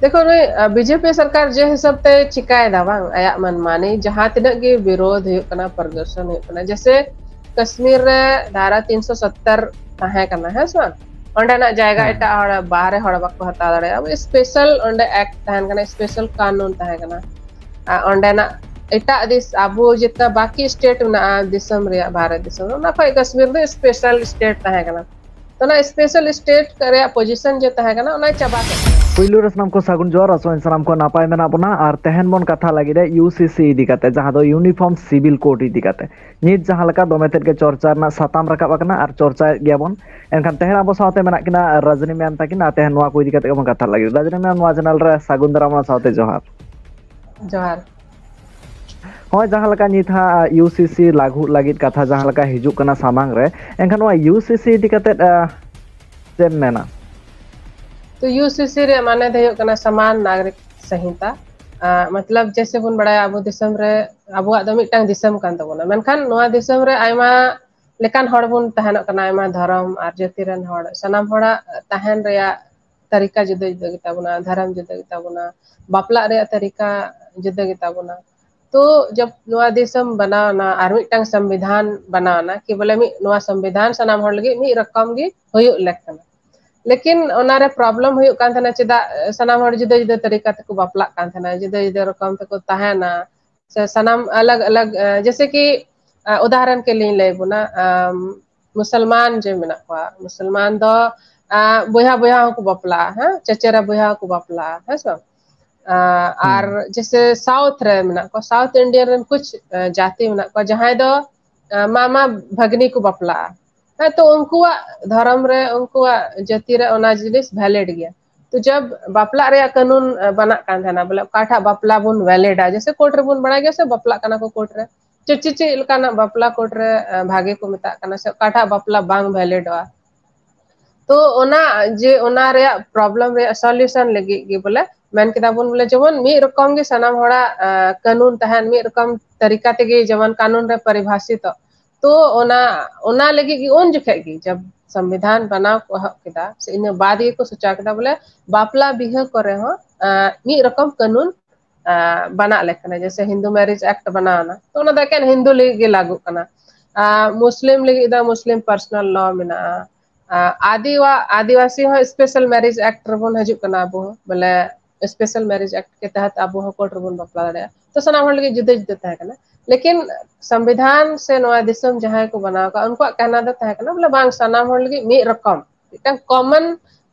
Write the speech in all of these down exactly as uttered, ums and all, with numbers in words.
ᱫᱮᱠᱷᱳ ᱱᱩᱭ ᱵᱤᱡᱮᱯᱤ ᱥᱚᱨᱠᱟᱨ ᱡᱮ ᱦᱤᱥᱟᱹᱵ ᱛᱮ ᱪᱤᱠᱟᱭᱮᱫᱟ ᱵᱟᱝ, ᱟᱭᱟᱜ ᱢᱟᱱᱢᱟᱱᱤ ᱡᱟᱦᱟᱸ ᱛᱤᱱᱟᱹᱜ ᱜᱮ ᱵᱤᱨᱳᱫᱷ ᱦᱩᱭᱩᱜ ᱠᱟᱱᱟ, ᱯᱨᱚᱫᱚᱨᱥᱚᱱ ᱦᱩᱭᱩᱜ ᱠᱟᱱᱟ, ᱡᱮᱥᱮ ᱠᱟᱥᱢᱤᱨ ᱨᱮ ᱫᱷᱟᱨᱟ ᱛᱤᱱᱥᱚ ᱥᱚᱛᱛᱚᱨ ᱛᱟᱦᱮᱸ ᱠᱟᱱᱟ, ᱦᱮᱸ ᱥᱮ ᱵᱟᱝ? ᱚᱸᱰᱮᱱᱟᱜ ᱡᱟᱭᱜᱟ ᱦᱮᱸ᱾ ᱮᱴᱟᱜ ᱦᱚᱲ, ᱵᱟᱦᱨᱮ ᱦᱚᱲ ᱵᱟᱠᱚ ᱦᱟᱛᱟᱣ ᱫᱟᱲᱮᱭᱟᱜᱼᱟ᱾ ᱟᱵᱚ ᱥᱯᱮᱥᱟᱞ ᱚᱸᱰᱮ ᱮᱠᱴ ᱛᱟᱦᱮᱸ ᱠᱟᱱᱟ, ᱥᱯᱮᱥᱟᱞ ᱠᱟᱹᱱᱩᱱ ᱛᱟᱦᱮᱸ ᱠᱟᱱᱟ᱾ ᱟᱨ ᱚᱸᱰᱮᱱᱟᱜ ᱮᱴᱟᱜ ᱫᱤᱥ, ᱟᱵᱚ ᱡᱮᱴᱟ ᱵᱟᱠᱤ ᱥᱴᱮᱴ ᱢᱮᱱᱟᱜᱼᱟ ᱫᱤᱥᱚᱢ ᱨᱮᱭᱟᱜ, ᱵᱷᱟᱨᱚᱛ ᱫᱤᱥᱚᱢ ᱨᱮ, ᱚᱱᱟ ᱠᱷᱚᱱ ᱠᱟᱥᱢᱤᱨ ᱫᱚ ᱥᱯᱮᱥᱟᱞ ᱥᱴᱮᱴ ᱛᱟᱦᱮᱸ ᱠᱟᱱᱟ᱾ ᱛᱚ ᱚᱱᱟ ᱥᱯᱮᱥᱟᱞ ᱥᱴᱮᱴ ᱨᱮᱭᱟᱜ ᱯᱚᱡᱤᱥᱚᱱ ᱡᱮ ᱛᱟᱦᱮᱸ ᱠᱟᱱᱟ, ᱚᱱᱟᱭ ᱪᱟᱵᱟ ᱠᱮᱫ ᱛᱟᱵᱚᱱᱟ᱾ ᱯᱩᱭᱞᱩ ᱨᱮ ᱥᱟᱱᱟᱢ ᱠᱚ ᱥᱟᱹᱜᱩᱱ ᱡᱚᱦᱟᱨ, ᱟᱥᱚᱜ ᱟᱹᱧ ᱥᱟᱱᱟᱢ ᱠᱚ ᱱᱟᱯᱟᱭ ᱢᱮᱱᱟᱜ ᱵᱚᱱᱟ᱾ ᱟᱨ ᱛᱮᱦᱮᱧ ᱵᱚᱱ ᱠᱟᱛᱷᱟ ᱞᱟᱹᱜᱤᱫ ᱨᱮ ᱤᱭᱩ ᱥᱤ ᱥᱤ ᱤᱫᱤ ᱠᱟᱛᱮ, ᱡᱟᱦᱟᱸ ᱫᱚ ᱤᱭᱩᱱᱤᱯᱷᱚᱨᱢ ᱥᱤᱵᱤᱞ ᱠᱳᱰ ᱤᱫᱤ ᱠᱟᱛᱮ᱾ ᱱᱤᱛ ᱡᱟᱦᱟᱸ ᱞᱮᱠᱟ ᱫᱚᱢᱮ ᱛᱮᱫ ᱜᱮ ᱪᱚᱨᱪᱟ ᱨᱮᱱᱟᱜ ᱥᱟᱛᱟᱢ ᱨᱟᱠᱟᱵ ᱟᱠᱟᱱᱟ ᱟᱨ ᱪᱚᱨᱪᱟᱭᱮᱫ ᱜᱮᱭᱟ ᱵᱚᱱ᱾ ᱮᱱᱠᱷᱟᱱ ᱛᱮᱦᱮᱧ ᱟᱵᱚ ᱥᱟᱶᱛᱮ ᱢᱮᱱᱟᱜ ᱠᱤᱱᱟ ᱨᱟᱡᱽᱱᱤ ᱢᱮᱢ ᱛᱟᱹᱠᱤᱱ, ᱟᱨ ᱛᱮᱦᱮᱧ ᱱᱚᱣᱟ ᱠᱚ ᱤᱫᱤ ᱠᱟᱛᱮ ᱜᱮᱵᱚᱱ ᱠᱟᱛᱷᱟ ᱞᱟᱹᱜᱤᱫ᱾ ᱨᱟᱡᱽᱱᱤ ᱢᱮᱢ, ᱱᱚᱣᱟ ᱪᱮᱱᱮᱞ ᱨᱮ ᱥᱟᱹᱜᱩᱱ ᱫᱟᱨᱟᱢ, ᱚᱱᱟ ᱥᱟᱶᱛᱮ ᱡᱚᱦᱟᱨ᱾ ᱡᱚᱦᱟᱨ᱾ ᱦᱚᱸᱜᱼᱚᱭ ᱡᱟᱦᱟᱸ ᱞᱮᱠᱟ ᱱᱤᱛ ᱦᱟᱸᱜ ᱤᱭᱩ ᱥᱤ ᱥᱤ ᱞᱟᱹᱜᱩᱜ ᱞᱟᱹᱜᱤᱫ ᱠᱟᱛᱷᱟ ᱡᱟᱦᱟᱸ ᱞᱮᱠᱟ ᱦᱤᱡᱩᱜ ᱠᱟᱱᱟ ᱥᱟᱢᱟᱝ ᱨᱮ, ᱮᱱᱠᱷᱟᱱ ᱱᱚᱣᱟ ᱤᱭᱩ ᱥᱤ ᱥᱤ ᱤᱫᱤ ᱠᱟᱛᱮ, ᱟᱸ, ᱪᱮᱫ ᱮᱢ ᱢᱮᱱᱟ? ᱛᱚ ᱤᱭᱩ ᱥᱤ ᱥᱤ ᱨᱮᱭᱟᱜ ᱢᱟᱱᱮ ᱫᱚ ᱦᱩᱭᱩᱜ ᱠᱟᱱᱟ ᱥᱟᱢᱟᱱ ᱱᱟᱜᱚᱨᱤᱠ ᱥᱚᱝᱦᱤᱛᱟ᱾ ᱟᱸ, ᱢᱚᱛᱞᱚᱵ ᱡᱮᱥᱮ ᱵᱚᱱ ᱵᱟᱲᱟᱭᱟ, ᱟᱵᱚ ᱫᱤᱥᱚᱢ ᱨᱮ, ᱟᱵᱚᱣᱟᱜ ᱫᱚ ᱢᱤᱫᱴᱟᱝ ᱫᱤᱥᱚᱢ ᱠᱟᱱ ᱛᱟᱵᱚᱱᱟ, ᱢᱮᱱᱠᱷᱟᱱ ᱱᱚᱣᱟ ᱫᱤᱥᱚᱢ ᱨᱮ ᱟᱭᱢᱟ ᱞᱮᱠᱟᱱ ᱦᱚᱲ ᱵᱚᱱ ᱛᱟᱦᱮᱱᱚᱜ ᱠᱟᱱᱟ, ᱟᱭᱢᱟ ᱫᱷᱚᱨᱚᱢ ᱟᱨ ᱡᱟᱹᱛᱤ ᱨᱮᱱ ᱦᱚᱲ, ᱥᱟᱱᱟᱢ ᱦᱚᱲᱟᱜ ᱛᱟᱦᱮᱱ ᱨᱮᱭᱟᱜ ᱛᱟᱹᱨᱤᱠᱟ ᱡᱩᱫᱟᱹ ᱡᱩᱫᱟᱹ ᱜᱮᱛᱟ ᱵᱚᱱᱟ, ᱫᱷᱚᱨᱚᱢ ᱡᱩᱫᱟᱹ ᱜᱮᱛᱟ ᱵᱚᱱᱟ, ᱵᱟᱯᱞᱟᱜ ᱨᱮᱭᱟᱜ ᱛᱟᱹᱨᱤᱠᱟ ᱡᱩᱫᱟᱹ ᱜᱮᱛᱟ ᱵᱚᱱᱟ᱾ ᱛᱚ ᱡᱚᱵ ᱱᱚᱣᱟ ᱫᱤᱥᱚᱢ ᱵᱮᱱᱟᱣ ᱮᱱᱟ ᱟᱨ ᱢᱤᱫᱴᱟᱝ ᱥᱚᱝᱵᱤᱫᱷᱟᱱ ᱵᱮᱱᱟᱣ ᱮᱱᱟ, ᱠᱤ ᱵᱚᱞᱮ ᱢᱤᱫ, ᱱᱚᱣᱟ ᱥᱚᱝᱵᱤᱫᱷᱟᱱ ᱥᱟᱱᱟᱢ ᱦᱚᱲ ᱞᱟᱹᱜᱤᱫ ᱢᱤᱫ ᱨᱚᱠᱚᱢ ᱜᱮ ᱦᱩᱭᱩᱜ ᱞᱮᱠ ᱠᱟᱱᱟ᱾ ᱞᱮᱠᱤᱱ ᱚᱱᱟᱨᱮ ᱯᱨᱚᱵᱞᱮᱢ ᱦᱩᱭᱩᱜ ᱠᱟᱱ ᱛᱟᱦᱮᱱᱟ, ᱪᱮᱫᱟᱜ ᱥᱟᱱᱟᱢ ᱦᱚᱲ ᱡᱩᱫᱟᱹ ᱡᱩᱫᱟᱹ ᱛᱟᱹᱨᱤᱠᱟ ᱛᱮᱠᱚ ᱵᱟᱯᱞᱟᱜ ᱠᱟᱱ ᱛᱟᱦᱮᱱᱟ, ᱡᱩᱫᱟᱹ ᱡᱩᱫᱟᱹ ᱨᱚᱠᱚᱢ ᱛᱮᱠᱚ ᱛᱟᱦᱮᱱᱟ, ᱥᱮ ᱥᱟᱱᱟᱢ ᱟᱞᱟᱜᱽ ᱟᱞᱟᱜᱽ, ᱟᱸ, ᱡᱮᱥᱮ ᱠᱤ, ᱟᱸ, ᱩᱫᱟᱦᱚᱨᱚᱱ ᱠᱮ ᱞᱤᱧ ᱞᱟᱹᱭ ᱵᱚᱱᱟ, ᱟᱢ, ᱢᱩᱥᱚᱞᱢᱟᱱ ᱡᱮ ᱢᱮᱱᱟᱜ ᱠᱚᱣᱟ, ᱢᱩᱥᱚᱞᱢᱟᱱ ᱫᱚ, ᱟᱸ, ᱵᱚᱭᱦᱟ ᱵᱚᱭᱦᱟ ᱦᱚᱸᱠᱚ ᱵᱟᱯᱞᱟᱜᱼᱟ, ᱦᱮᱸ, ᱪᱮᱪᱮᱨᱟ ᱵᱚᱭᱦᱟ ᱦᱚᱸᱠᱚ ᱵᱟᱯᱞᱟᱜᱼᱟ, ᱦᱮᱸ ᱥᱮ ᱵᱟᱝ? ᱟᱸ, ᱟᱨ ᱦᱩᱸ᱾ ᱡᱮᱥᱮ ᱥᱟᱣᱩᱛᱷ ᱨᱮ ᱢᱮᱱᱟᱜ ᱠᱚᱣᱟ, ᱥᱟᱣᱩᱛᱷ ᱤᱱᱰᱤᱭᱟᱱ ᱨᱮᱱ ᱠᱩᱪ, ᱟᱸ, ᱡᱟᱹᱛᱤ ᱢᱮᱱᱟᱜ ᱠᱚᱣᱟ, ᱡᱟᱦᱟᱸᱭ ᱫᱚ, ᱟᱸ, ᱢᱟᱢᱟ ᱵᱷᱟᱜᱽᱱᱤ ᱠᱚ ᱵᱟᱯᱞᱟᱜᱼᱟ᱾ ᱦᱮᱸ, ᱛᱚ ᱩᱱᱠᱩᱣᱟᱜ ᱫᱷᱚᱨᱚᱢ ᱨᱮ, ᱩᱱᱠᱩᱣᱟᱜ ᱡᱟᱹᱛᱤ ᱨᱮ ᱚᱱᱟ ᱡᱤᱱᱤᱥ ᱵᱷᱮᱞᱤᱰ ᱜᱮᱭᱟ᱾ ᱛᱚ ᱡᱟᱵ ᱵᱟᱯᱞᱟᱜ ᱨᱮᱭᱟᱜ ᱠᱟᱹᱱᱩᱱ, ᱟᱸ, ᱵᱟᱱᱟᱜ ᱠᱟᱱ ᱛᱟᱦᱮᱱᱟ, ᱵᱚᱞᱮ ᱚᱠᱟᱴᱟᱜ ᱵᱟᱯᱞᱟ ᱵᱚᱱ ᱵᱷᱮᱞᱤᱰᱟ, ᱡᱮᱥᱮ ᱠᱳᱨᱴ ᱨᱮᱵᱚᱱ ᱵᱟᱲᱟᱭ ᱜᱮᱭᱟ ᱥᱮ, ᱵᱟᱯᱞᱟᱜ ᱠᱟᱱᱟ ᱠᱚ ᱠᱳᱨᱴ ᱨᱮ, ᱪᱮᱫ, ᱪᱮᱫ, ᱪᱮᱫ ᱞᱮᱠᱟᱱᱟᱜ ᱵᱟᱯᱞᱟ ᱠᱳᱨᱴ ᱨᱮ, ᱟᱸ, ᱵᱷᱟᱜᱮ ᱠᱚ ᱢᱮᱛᱟᱜ ᱠᱟᱱᱟ, ᱥᱮ ᱚᱠᱟᱴᱟᱜ ᱵᱟᱯᱞᱟ ᱵᱟᱝ ᱵᱷᱮᱞᱤᱰᱚᱜᱼᱟ᱾ ᱛᱚ ᱚᱱᱟ ᱡᱮ ᱚᱱᱟ ᱨᱮᱭᱟᱜ ᱯᱨᱚᱵᱞᱮᱢ ᱨᱮᱭᱟᱜ ᱥᱚᱞᱩᱭᱩᱥᱚᱱ ᱞᱟᱹᱜᱤᱫ ᱜᱮ ᱵᱚᱞᱮ ᱢᱮᱱ ᱠᱮᱫᱟ ᱵᱚᱱ ᱵᱚᱞᱮ ᱡᱮᱢᱚᱱ ᱢᱤᱫ ᱨᱚᱠᱚᱢ ᱜᱮ ᱥᱟᱱᱟᱢ ᱦᱚᱲᱟᱜ, ᱟᱸ, ᱠᱟᱹᱱᱩᱱ ᱛᱟᱦᱮᱱ, ᱢᱤᱫ ᱨᱚᱠᱚᱢ ᱛᱟᱹᱨᱤᱠᱟ ᱛᱮᱜᱮ ᱡᱮᱢᱚᱱ ᱠᱟᱹᱱᱩᱱ ᱨᱮ ᱯᱚᱨᱤᱵᱷᱟᱥᱤᱛᱚᱜ᱾ ᱛᱚ ᱚᱱᱟ, ᱚᱱᱟ ᱞᱟᱹᱜᱤᱫ ᱜᱮ ᱩᱱ ᱡᱚᱠᱷᱮᱡ ᱜᱮ ᱡᱟᱵ ᱥᱚᱝᱵᱤᱫᱷᱟᱱ ᱵᱮᱱᱟᱣ ᱠᱚ ᱮᱦᱚᱵ ᱠᱮᱫᱟ, ᱥᱮ ᱤᱱᱟᱹ ᱵᱟᱫ ᱜᱮᱠᱚ ᱥᱚᱪᱟᱣ ᱠᱮᱫᱟ ᱵᱚᱞᱮ ᱵᱟᱯᱞᱟ ᱵᱤᱦᱟᱹ ᱠᱚᱨᱮ ᱦᱚᱸ, ᱢᱤᱫ ᱨᱚᱠᱚᱢ ᱠᱟᱹᱱᱩᱱ ᱵᱟᱱᱟᱜ ᱞᱮᱠᱟᱱᱟ᱾ ᱡᱮᱭᱥᱮ ᱦᱤᱱᱫᱩ ᱢᱮᱨᱤᱡᱽ ᱮᱠᱴ ᱵᱟᱱᱟᱣ ᱮᱱᱟ, ᱛᱚ ᱚᱱᱟ ᱫᱚ ᱮᱠᱮᱱ ᱦᱤᱱᱫᱩ ᱞᱟᱹᱜᱤᱫ ᱜᱮ ᱞᱟᱹᱜᱩᱜ ᱠᱟᱱᱟ᱾ ᱢᱩᱥᱞᱤᱢ ᱞᱟᱹᱜᱤᱫ ᱫᱚ ᱢᱩᱥᱞᱤᱢ ᱯᱟᱨᱥᱚᱱᱟᱞ ᱞᱚ ᱢᱮᱱᱟᱜᱼᱟ᱾ ᱟᱹᱫᱤᱣᱟ ᱟᱹᱫᱤᱵᱟᱹᱥᱤ ᱦᱚᱸ ᱥᱯᱮᱥᱟᱞ ᱢᱮᱨᱤᱡᱽ ᱮᱠᱴ ᱨᱮᱵᱚᱱ ᱦᱤᱡᱩᱜ ᱠᱟᱱᱟ ᱟᱵᱚ ᱦᱚᱸ, ᱵᱚᱞᱮ ᱥᱯᱮᱥᱟᱞ ᱢᱮᱨᱤᱡᱽ ᱮᱠᱴ ᱠᱮ ᱛᱟᱦᱟᱛ ᱟᱵᱚ ᱦᱚᱸ ᱠᱳᱨᱴ ᱨᱮᱵᱚᱱ ᱵᱟᱯᱞᱟ ᱫᱟᱲᱮᱭᱟᱜᱼᱟ᱾ ᱛᱚ ᱥᱟᱱᱟᱢ ᱦᱚᱲ ᱞᱟᱹᱜᱤᱫ ᱡᱩᱫᱟᱹ ᱡᱩᱫᱟᱹ ᱛᱟᱦᱮᱸ ᱠᱟᱱᱟ, ᱞᱮᱠᱤᱱ ᱥᱚᱝᱵᱤᱫᱷᱟᱱ ᱥᱮ ᱱᱚᱣᱟ ᱫᱤᱥᱚᱢ ᱡᱟᱦᱟᱸᱭ ᱠᱚ ᱵᱮᱱᱟᱣ ᱟᱠᱟᱫ, ᱩᱱᱠᱩᱣᱟᱜ ᱠᱟᱱᱟ ᱫᱚ ᱛᱟᱦᱮᱸ ᱠᱟᱱᱟ ᱵᱚᱞᱮ ᱵᱟᱝ, ᱥᱟᱱᱟᱢ ᱦᱚᱲ ᱞᱟᱹᱜᱤᱫ ᱢᱤᱫ ᱨᱚᱠᱚᱢ ᱢᱤᱫᱴᱟᱝ ᱠᱚᱢᱚᱱ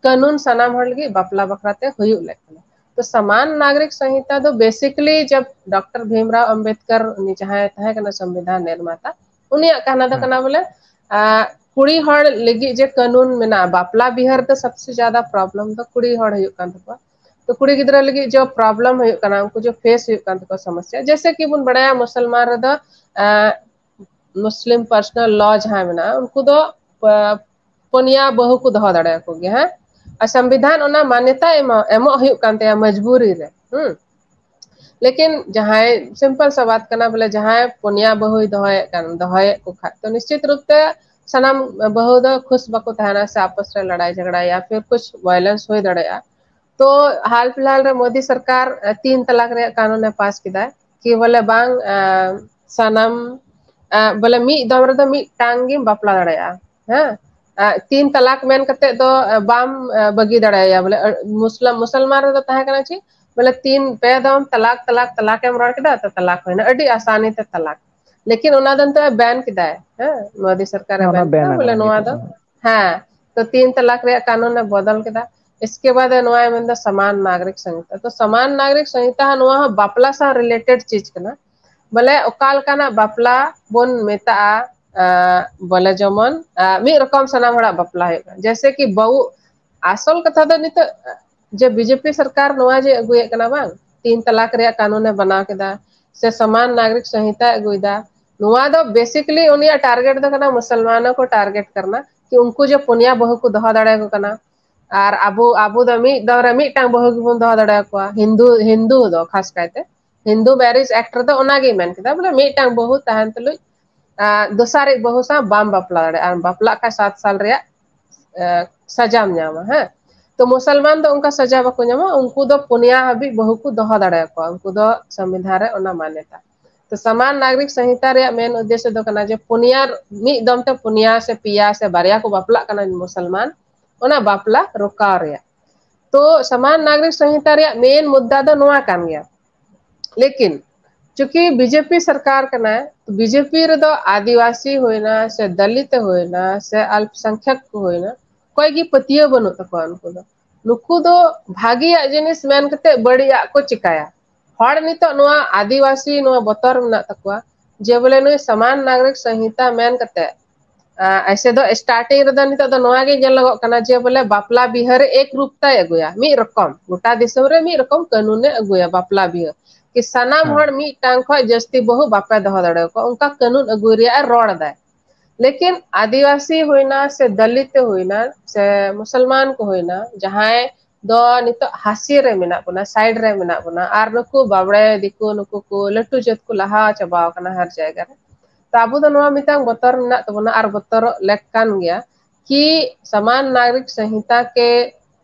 ᱠᱟᱹᱱᱩᱱ ᱥᱟᱱᱟᱢ ᱦᱚᱲ ᱞᱟᱹᱜᱤᱫ ᱵᱟᱯᱞᱟ ᱵᱟᱠᱷᱨᱟ ᱛᱮ ᱦᱩᱭᱩᱜ ᱞᱮᱠ ᱠᱟᱱᱟ᱾ ᱛᱚ ᱥᱚᱢᱟᱱ ᱱᱟᱜᱚᱨᱤᱠ ᱥᱚᱝᱦᱤᱛᱟ ᱫᱚ ᱵᱮᱥᱤᱠᱟᱞᱤ ᱡᱟᱵ ᱰᱚᱠᱴᱚᱨ ᱵᱷᱤᱢᱨᱟᱣ ᱟᱢᱵᱮᱫᱠᱟᱨ, ᱩᱱᱤ ᱡᱟᱦᱟᱸᱭ ᱛᱟᱦᱮᱸ ᱠᱟᱱᱟ ᱥᱚᱝᱵᱤᱫᱷᱟᱱ ᱱᱤᱨᱢᱟᱛᱟ, ᱩᱱᱤᱭᱟᱜ ᱠᱟᱱᱟ ᱫᱚ ᱠᱟᱱᱟ ᱵᱚᱞᱮ ᱠᱩᱲᱤ ᱦᱚᱲ ᱞᱟᱹᱜᱤᱫ ᱡᱮ ᱠᱟᱹᱱᱩᱱ ᱢᱮᱱᱟᱜᱼᱟ, ᱵᱟᱯᱞᱟ ᱵᱤᱦᱟᱹ ᱨᱮᱫᱚ ᱥᱚᱵᱥᱮ ᱡᱟᱫᱟ ᱯᱨᱚᱵᱞᱮᱢ ᱫᱚ ᱠᱩᱲᱤ ᱦᱚᱲ ᱦᱩᱭᱩᱜ ᱠᱟᱱ ᱛᱟᱠᱚᱣᱟ᱾ ᱛᱚ ᱠᱩᱲᱤ ᱜᱤᱫᱽᱨᱟᱹ ᱞᱟᱹᱜᱤᱫ ᱡᱮ ᱯᱨᱚᱵᱞᱮᱢ ᱦᱩᱭᱩᱜ ᱠᱟᱱᱟ, ᱩᱱᱠᱩ ᱡᱮ ᱯᱷᱮᱥ ᱦᱩᱭᱩᱜ ᱠᱟᱱ ᱛᱟᱠᱚᱣᱟ ᱥᱚᱢᱚᱥᱥᱟ, ᱡᱮᱭᱥᱮ ᱠᱤ ᱵᱚᱱ ᱵᱟᱲᱟᱭᱟ ᱢᱩᱥᱚᱞᱢᱟᱱ ᱨᱮᱫᱚ ᱢᱩᱥᱞᱤᱢ ᱯᱟᱨᱥᱚᱱᱟᱞ ᱞᱚ ᱡᱟᱦᱟᱸ ᱢᱮᱱᱟᱜᱼᱟ, ᱩᱱᱠᱩ ᱫᱚ ᱯᱩᱱᱭᱟ ᱵᱟᱹᱦᱩ ᱠᱚ ᱫᱚᱦᱚ ᱫᱟᱲᱮᱭᱟᱠᱚ ᱜᱮᱭᱟ, ᱦᱮᱸ᱾ ᱟᱨ ᱥᱚᱝᱵᱤᱫᱷᱟᱱ ᱚᱱᱟ ᱢᱟᱱᱭᱚᱛᱟ ᱮᱢᱚᱜ ᱦᱩᱭᱩᱜ ᱠᱟᱱ ᱛᱟᱭᱟ ᱢᱚᱡᱽᱵᱩᱨᱤ ᱨᱮ, ᱦᱩᱸ᱾ ᱞᱮᱠᱤᱱ ᱡᱟᱦᱟᱸᱭ ᱥᱤᱢᱯᱚᱞ ᱥᱟᱵᱟᱫ ᱠᱟᱱᱟ, ᱵᱚᱞᱮ ᱡᱟᱦᱟᱸᱭ ᱯᱩᱱᱭᱟ ᱵᱟᱹᱦᱩᱭ ᱫᱚᱦᱚᱭᱮᱫ ᱠᱟᱱ, ᱫᱚᱦᱚᱭᱮᱫ ᱠᱚ ᱠᱷᱟᱡ, ᱛᱚ ᱱᱤᱥᱪᱤᱛ ᱨᱩᱯ ᱛᱮ ᱥᱟᱱᱟᱢ ᱵᱟᱹᱦᱩ ᱫᱚ ᱠᱷᱩᱥ ᱵᱟᱠᱚ ᱛᱟᱦᱮᱱᱟ, ᱥᱮ ᱟᱯᱚᱥ ᱨᱮ ᱞᱟᱲᱟᱭ ᱡᱷᱟᱜᱽᱲᱟ ᱭᱟ ᱯᱷᱤᱨ ᱠᱩᱪ ᱣᱟᱭᱞᱮᱱᱥ ᱦᱩᱭ ᱫᱟᱲᱮᱭᱟᱜᱼᱟ᱾ ᱛᱚ ᱦᱟᱞ ᱯᱷᱤᱞᱦᱟᱞ ᱨᱮ ᱢᱳᱫᱤ ᱥᱚᱨᱠᱟᱨ ᱛᱤᱱ ᱛᱟᱞᱟᱠ ᱨᱮᱭᱟᱜ ᱠᱟᱱᱩᱱ ᱮ ᱯᱟᱥ ᱠᱮᱫᱟ, ᱠᱤ ᱵᱚᱞᱮ ᱵᱟᱝ, ᱥᱟᱱᱟᱢ ᱵᱚᱞᱮ ᱢᱤᱫ ᱫᱚᱢ ᱨᱮᱫᱚ ᱢᱤᱫᱴᱟᱝ ᱜᱮᱢ ᱵᱟᱯᱞᱟ ᱫᱟᱲᱮᱭᱟᱜᱼᱟ, ᱦᱮᱸ᱾ ᱛᱤᱱ ᱛᱟᱞᱟᱠ ᱢᱮᱱ ᱠᱟᱛᱮ ᱫᱚ ᱵᱟᱢ ᱵᱟᱹᱜᱤ ᱫᱟᱲᱮᱭᱟᱭᱟ᱾ ᱵᱚᱞᱮ ᱢᱩᱥᱞᱤᱢ ᱢᱩᱥᱚᱞᱢᱟᱱ ᱨᱮᱫᱚ ᱛᱟᱦᱮᱸ ᱠᱟᱱᱟ ᱪᱮᱫ, ᱵᱚᱞᱮ ᱛᱤᱱ ᱯᱮ ᱫᱚᱢ ᱛᱟᱞᱟᱠ ᱛᱟᱞᱟᱠ ᱛᱟᱞᱟᱠ ᱮᱢ ᱨᱚᱲ ᱠᱮᱫᱟ ᱛᱚ ᱛᱟᱞᱟᱠ ᱦᱩᱭᱱᱟ, ᱟᱹᱰᱤ ᱟᱥᱟᱱᱤ ᱛᱮ ᱛᱟᱞᱟᱠ᱾ ᱞᱮᱠᱤᱱ ᱚᱱᱟ ᱫᱚ ᱱᱤᱛᱚᱜ ᱵᱮᱱ ᱠᱮᱫᱟᱭ, ᱦᱮᱸ, ᱢᱳᱫᱤ ᱥᱚᱨᱠᱟᱨ ᱮ ᱵᱮᱱ ᱠᱮᱫᱟ᱾ ᱵᱚᱞᱮ ᱱᱚᱣᱟ ᱫᱚ, ᱦᱮᱸ, ᱛᱚ ᱛᱤᱱ ᱛᱟᱞᱟᱠ ᱨᱮᱭᱟᱜ ᱠᱟᱱᱩᱱ ᱮ ᱵᱚᱫᱚᱞ ᱠᱮᱫᱟ᱾ ᱤᱥᱠᱮ ᱵᱟᱫ ᱱᱚᱣᱟ ᱢᱮᱱᱫᱟ ᱥᱚᱢᱟᱱ ᱱᱟᱜᱚᱨᱤᱠ ᱥᱚᱝᱦᱤᱛᱟ᱾ ᱛᱚ ᱥᱚᱢᱟᱱ ᱱᱟᱜᱚᱨᱤᱠ ᱥᱚᱝᱦᱤᱛᱟ ᱱᱚᱣᱟ ᱦᱚᱸ ᱵᱟᱯᱞᱟ ᱥᱟᱶ ᱨᱤᱞᱮᱴᱮᱰ ᱪᱤᱡᱽ ᱠᱟᱱᱟ᱾ ᱵᱚᱞᱮ ᱚᱠᱟ ᱞᱮᱠᱟᱱᱟᱜ ᱵᱟᱯᱞᱟ ᱵᱚᱱ ᱢᱮᱛᱟᱜᱼᱟ, ᱵᱚᱞᱮ ᱡᱮᱢᱚᱱ ᱢᱤᱫ ᱨᱚᱠᱚᱢ ᱥᱟᱱᱟᱢ ᱦᱚᱲᱟᱜ ᱵᱟᱯᱞᱟ ᱦᱩᱭᱩᱜ ᱠᱟᱱᱟ, ᱡᱮᱭᱥᱮ ᱠᱤ ᱵᱟᱹᱦᱩ, ᱟᱥᱚᱞ ᱠᱟᱛᱷᱟ ᱫᱚ ᱱᱤᱛᱚᱜ ᱡᱮ ᱵᱤᱡᱮᱯᱤ ᱥᱚᱨᱠᱟᱨ ᱱᱚᱣᱟ ᱡᱮ ᱟᱹᱜᱩᱭᱮᱫ ᱠᱟᱱᱟ ᱵᱟᱝ, ᱛᱤᱱ ᱛᱟᱞᱟᱠ ᱨᱮᱭᱟᱜ ᱠᱟᱱᱩᱱ ᱮ ᱵᱮᱱᱟᱣ ᱠᱮᱫᱟ ᱥᱮ ᱥᱚᱢᱟᱱ ᱱᱟᱜᱚᱨᱤᱠ ᱥᱚᱝᱦᱤᱛᱟ ᱟᱹᱜᱩᱭᱮᱫᱟ, ᱱᱚᱣᱟ ᱫᱚ ᱵᱮᱥᱤᱠᱟᱞᱤ ᱩᱱᱤᱭᱟᱜ ᱴᱟᱨᱜᱮᱴ ᱫᱚ ᱠᱟᱱᱟ ᱢᱩᱥᱚᱞᱢᱟᱱ ᱠᱚ ᱴᱟᱨᱜᱮᱴ ᱠᱟᱱᱟ, ᱠᱤ ᱩᱱᱠᱩ ᱡᱮ ᱯᱩᱱᱭᱟ ᱵᱟᱹᱦᱩ ᱠᱚ ᱫᱚᱦᱚ ᱫᱟᱲᱮᱭᱟᱠᱚ ᱠᱟᱱᱟ᱾ ᱟᱨ ᱟᱵᱚ ᱟᱵᱚ ᱫᱚ ᱢᱤᱫ ᱫᱚᱢ ᱨᱮ ᱢᱤᱫᱴᱟᱝ ᱵᱟᱹᱦᱩ ᱜᱮᱵᱚᱱ ᱫᱚᱦᱚ ᱫᱟᱲᱮᱭᱟᱠᱚᱣᱟ, ᱦᱤᱱᱫᱩ ᱦᱤᱱᱫᱩ ᱫᱚ ᱠᱷᱟᱥ ᱠᱟᱭᱛᱮ ᱦᱤᱱᱫᱩ ᱢᱮᱨᱤᱡᱽ ᱮᱠᱴ ᱨᱮᱫᱚ ᱚᱱᱟᱜᱮ ᱢᱮᱱ ᱠᱮᱫᱟ, ᱵᱚᱞᱮ ᱢᱤᱫᱴᱟᱝ ᱵᱟᱹᱦᱩ ᱛᱟᱦᱮᱱ ᱛᱩᱞᱩᱡ ᱫᱚᱥᱟᱨᱤᱡ ᱵᱟᱹᱦᱩ ᱥᱟᱶ ᱵᱟᱢ ᱵᱟᱯᱞᱟ ᱫᱟᱲᱮᱭᱟᱜᱼᱟ᱾ ᱟᱨ ᱵᱟᱯᱞᱟᱜ ᱠᱷᱟᱱ ᱥᱟᱛ ᱥᱟᱞ ᱨᱮᱭᱟᱜ ᱥᱟᱡᱟᱢ ᱧᱟᱢᱟ, ᱦᱮᱸ᱾ ᱛᱚ ᱢᱩᱥᱚᱞᱢᱟᱱ ᱫᱚ ᱚᱱᱠᱟ ᱥᱟᱡᱟ ᱵᱟᱠᱚ ᱧᱟᱢᱟ, ᱩᱱᱠᱩ ᱫᱚ ᱯᱩᱱᱭᱟ ᱦᱟᱹᱵᱤᱡ ᱵᱟᱹᱦᱩ ᱠᱚ ᱫᱚᱦᱚ ᱫᱟᱲᱮᱭᱟᱠᱚᱣᱟ, ᱩᱱᱠᱩ ᱫᱚ ᱥᱚᱝᱵᱤᱫᱷᱟᱱ ᱨᱮ ᱚᱱᱟ ᱢᱟᱱᱭᱚᱛᱟ᱾ ᱛᱚ ᱥᱚᱢᱟᱱ ᱱᱟᱜᱚᱨᱤᱠ ᱥᱚᱝᱦᱤᱛᱟ ᱨᱮᱭᱟᱜ ᱢᱮᱱ ᱩᱫᱽᱫᱮᱥᱥᱚ ᱫᱚ ᱠᱟᱱᱟ ᱡᱮ ᱯᱩᱱᱭᱟ, ᱢᱤᱫ ᱫᱚᱢ ᱛᱮ ᱯᱩᱱᱭᱟ ᱥᱮ ᱯᱮᱭᱟ ᱥᱮ ᱵᱟᱨᱭᱟ ᱠᱚ ᱵᱟᱯᱞᱟᱜ ᱠᱟᱱᱟ ᱢᱩᱥᱚᱞᱢᱟᱱ, ᱚᱱᱟ ᱵᱟᱯᱞᱟ ᱨᱚᱠᱟᱣ ᱨᱮᱭᱟᱜ᱾ ᱛᱚ ᱥᱚᱢᱟᱱ ᱱᱟᱜᱚᱨᱤᱠ ᱥᱚᱝᱦᱤᱛᱟ ᱨᱮᱭᱟᱜ ᱢᱮᱱ ᱢᱩᱫᱽᱫᱟ ᱫᱚ ᱱᱚᱣᱟ ᱠᱟᱱ ᱜᱮᱭᱟ᱾ ᱞᱮᱠᱤᱱ ᱪᱩᱸᱠᱤ ᱵᱤᱡᱮᱯᱤ ᱥᱚᱨᱠᱟᱨ ᱠᱟᱱᱟ, ᱵᱤᱡᱮᱯᱤ ᱨᱮᱫᱚ ᱟᱹᱫᱤᱵᱟᱹᱥᱤ ᱦᱩᱭᱱᱟ ᱥᱮ ᱫᱚᱞᱤᱛ ᱦᱩᱭᱱᱟ ᱥᱮ ᱟᱞᱯᱚᱥᱚᱝᱠᱷᱭᱟᱠ ᱠᱚ ᱦᱩᱭᱱᱟ, ᱚᱠᱚᱭ ᱜᱮ ᱯᱟᱹᱛᱭᱟᱹᱣ ᱵᱟᱹᱱᱩᱜ ᱛᱟᱠᱚᱣᱟ ᱩᱱᱠᱩ ᱫᱚ᱾ ᱱᱩᱠᱩ ᱫᱚ ᱵᱷᱟᱜᱤᱭᱟᱜ ᱡᱤᱱᱤᱥ ᱢᱮᱱ ᱠᱟᱛᱮ ᱵᱟᱹᱲᱤᱡᱟᱜ ᱠᱚ ᱪᱤᱠᱟᱭᱟ᱾ ᱦᱚᱲ ᱱᱤᱛᱚᱜ ᱱᱚᱣᱟ ᱟᱹᱫᱤᱵᱟᱹᱥᱤ ᱱᱚᱣᱟ ᱵᱚᱛᱚᱨ ᱢᱮᱱᱟᱜ ᱛᱟᱠᱚᱣᱟ ᱡᱮ ᱵᱚᱞᱮ ᱱᱩᱭ ᱥᱚᱢᱟᱱ ᱱᱟᱜᱚᱨᱤᱠ ᱥᱚᱝᱦᱤᱛᱟ ᱢᱮᱱ ᱠᱟᱛᱮ, ᱟᱸ, ᱮᱭᱥᱮ ᱫᱚ starting ᱨᱮᱫᱚ ᱱᱤᱛᱚᱜ ᱫᱚ ᱱᱚᱣᱟ ᱜᱮ ᱧᱮᱞᱚᱜᱚᱜ ᱠᱟᱱᱟ ᱡᱮ ᱵᱚᱞᱮ ᱵᱟᱯᱞᱟ ᱵᱤᱦᱟᱹ ᱨᱮ ᱮᱠ ᱨᱩᱯᱛᱟᱭ ᱟᱹᱜᱩᱭᱟ, ᱢᱤᱫ ᱨᱚᱠᱚᱢ, ᱜᱚᱴᱟ ᱫᱤᱥᱚᱢ ᱨᱮ ᱢᱤᱫ ᱨᱚᱠᱚᱢ ᱠᱟᱹᱱᱩᱱᱮ ᱟᱹᱜᱩᱭᱟ ᱵᱟᱯᱞᱟ ᱵᱤᱦᱟᱹ, ᱠᱤ ᱥᱟᱱᱟᱢ ᱦᱮᱸ᱾ ᱦᱚᱲ ᱢᱤᱫᱴᱟᱝ ᱠᱷᱚᱱ ᱡᱟᱹᱥᱛᱤ ᱵᱟᱹᱦᱩ ᱵᱟᱯᱮ ᱫᱚᱦᱚ ᱫᱟᱲᱮᱭᱟᱠᱚᱣᱟ, ᱚᱱᱠᱟ ᱠᱟᱹᱱᱩᱱ ᱟᱹᱜᱩᱭ ᱨᱮᱭᱟᱜ ᱮ ᱨᱚᱲ ᱮᱫᱟᱭ᱾ ᱞᱮᱠᱤᱱ ᱟᱹᱫᱤᱵᱟᱹᱥᱤ ᱦᱩᱭᱱᱟ ᱥᱮ ᱫᱚᱞᱤᱛ ᱦᱩᱭᱱᱟ ᱥᱮ ᱢᱩᱥᱚᱞᱢᱟᱱ ᱠᱚ ᱦᱩᱭᱱᱟ, ᱡᱟᱦᱟᱸᱭ ᱫᱚ ᱱᱤᱛᱚᱜ ᱦᱟᱹᱥᱤᱭᱟᱹ ᱨᱮ ᱢᱮᱱᱟᱜ ᱵᱚᱱᱟ, side ᱨᱮ ᱢᱮᱱᱟᱜ ᱵᱚᱱᱟ, ᱟᱨ ᱱᱩᱠᱩ ᱵᱟᱵᱲᱮ ᱫᱤᱠᱩ, ᱱᱩᱠᱩ ᱠᱚ ᱞᱟᱹᱴᱩ ᱡᱟᱹᱛ ᱠᱚ ᱞᱟᱦᱟ ᱪᱟᱵᱟᱣ ᱟᱠᱟᱱᱟ ᱦᱟᱨ ᱡᱟᱭᱜᱟ ᱨᱮ᱾ ᱛᱚ ᱟᱵᱚ ᱫᱚ ᱱᱚᱣᱟ ᱢᱤᱫᱴᱟᱝ ᱵᱚᱛᱚᱨ ᱢᱮᱱᱟᱜ ᱛᱟᱵᱚᱱᱟ ᱟᱨ ᱵᱚᱛᱚᱨᱚᱜ ᱞᱮᱠ ᱠᱟᱱ ᱜᱮᱭᱟ ᱠᱤ ᱥᱚᱢᱟᱱ ᱱᱟᱜᱚᱨᱤᱠ ᱥᱚᱝᱦᱤᱛᱟ ᱠᱮ,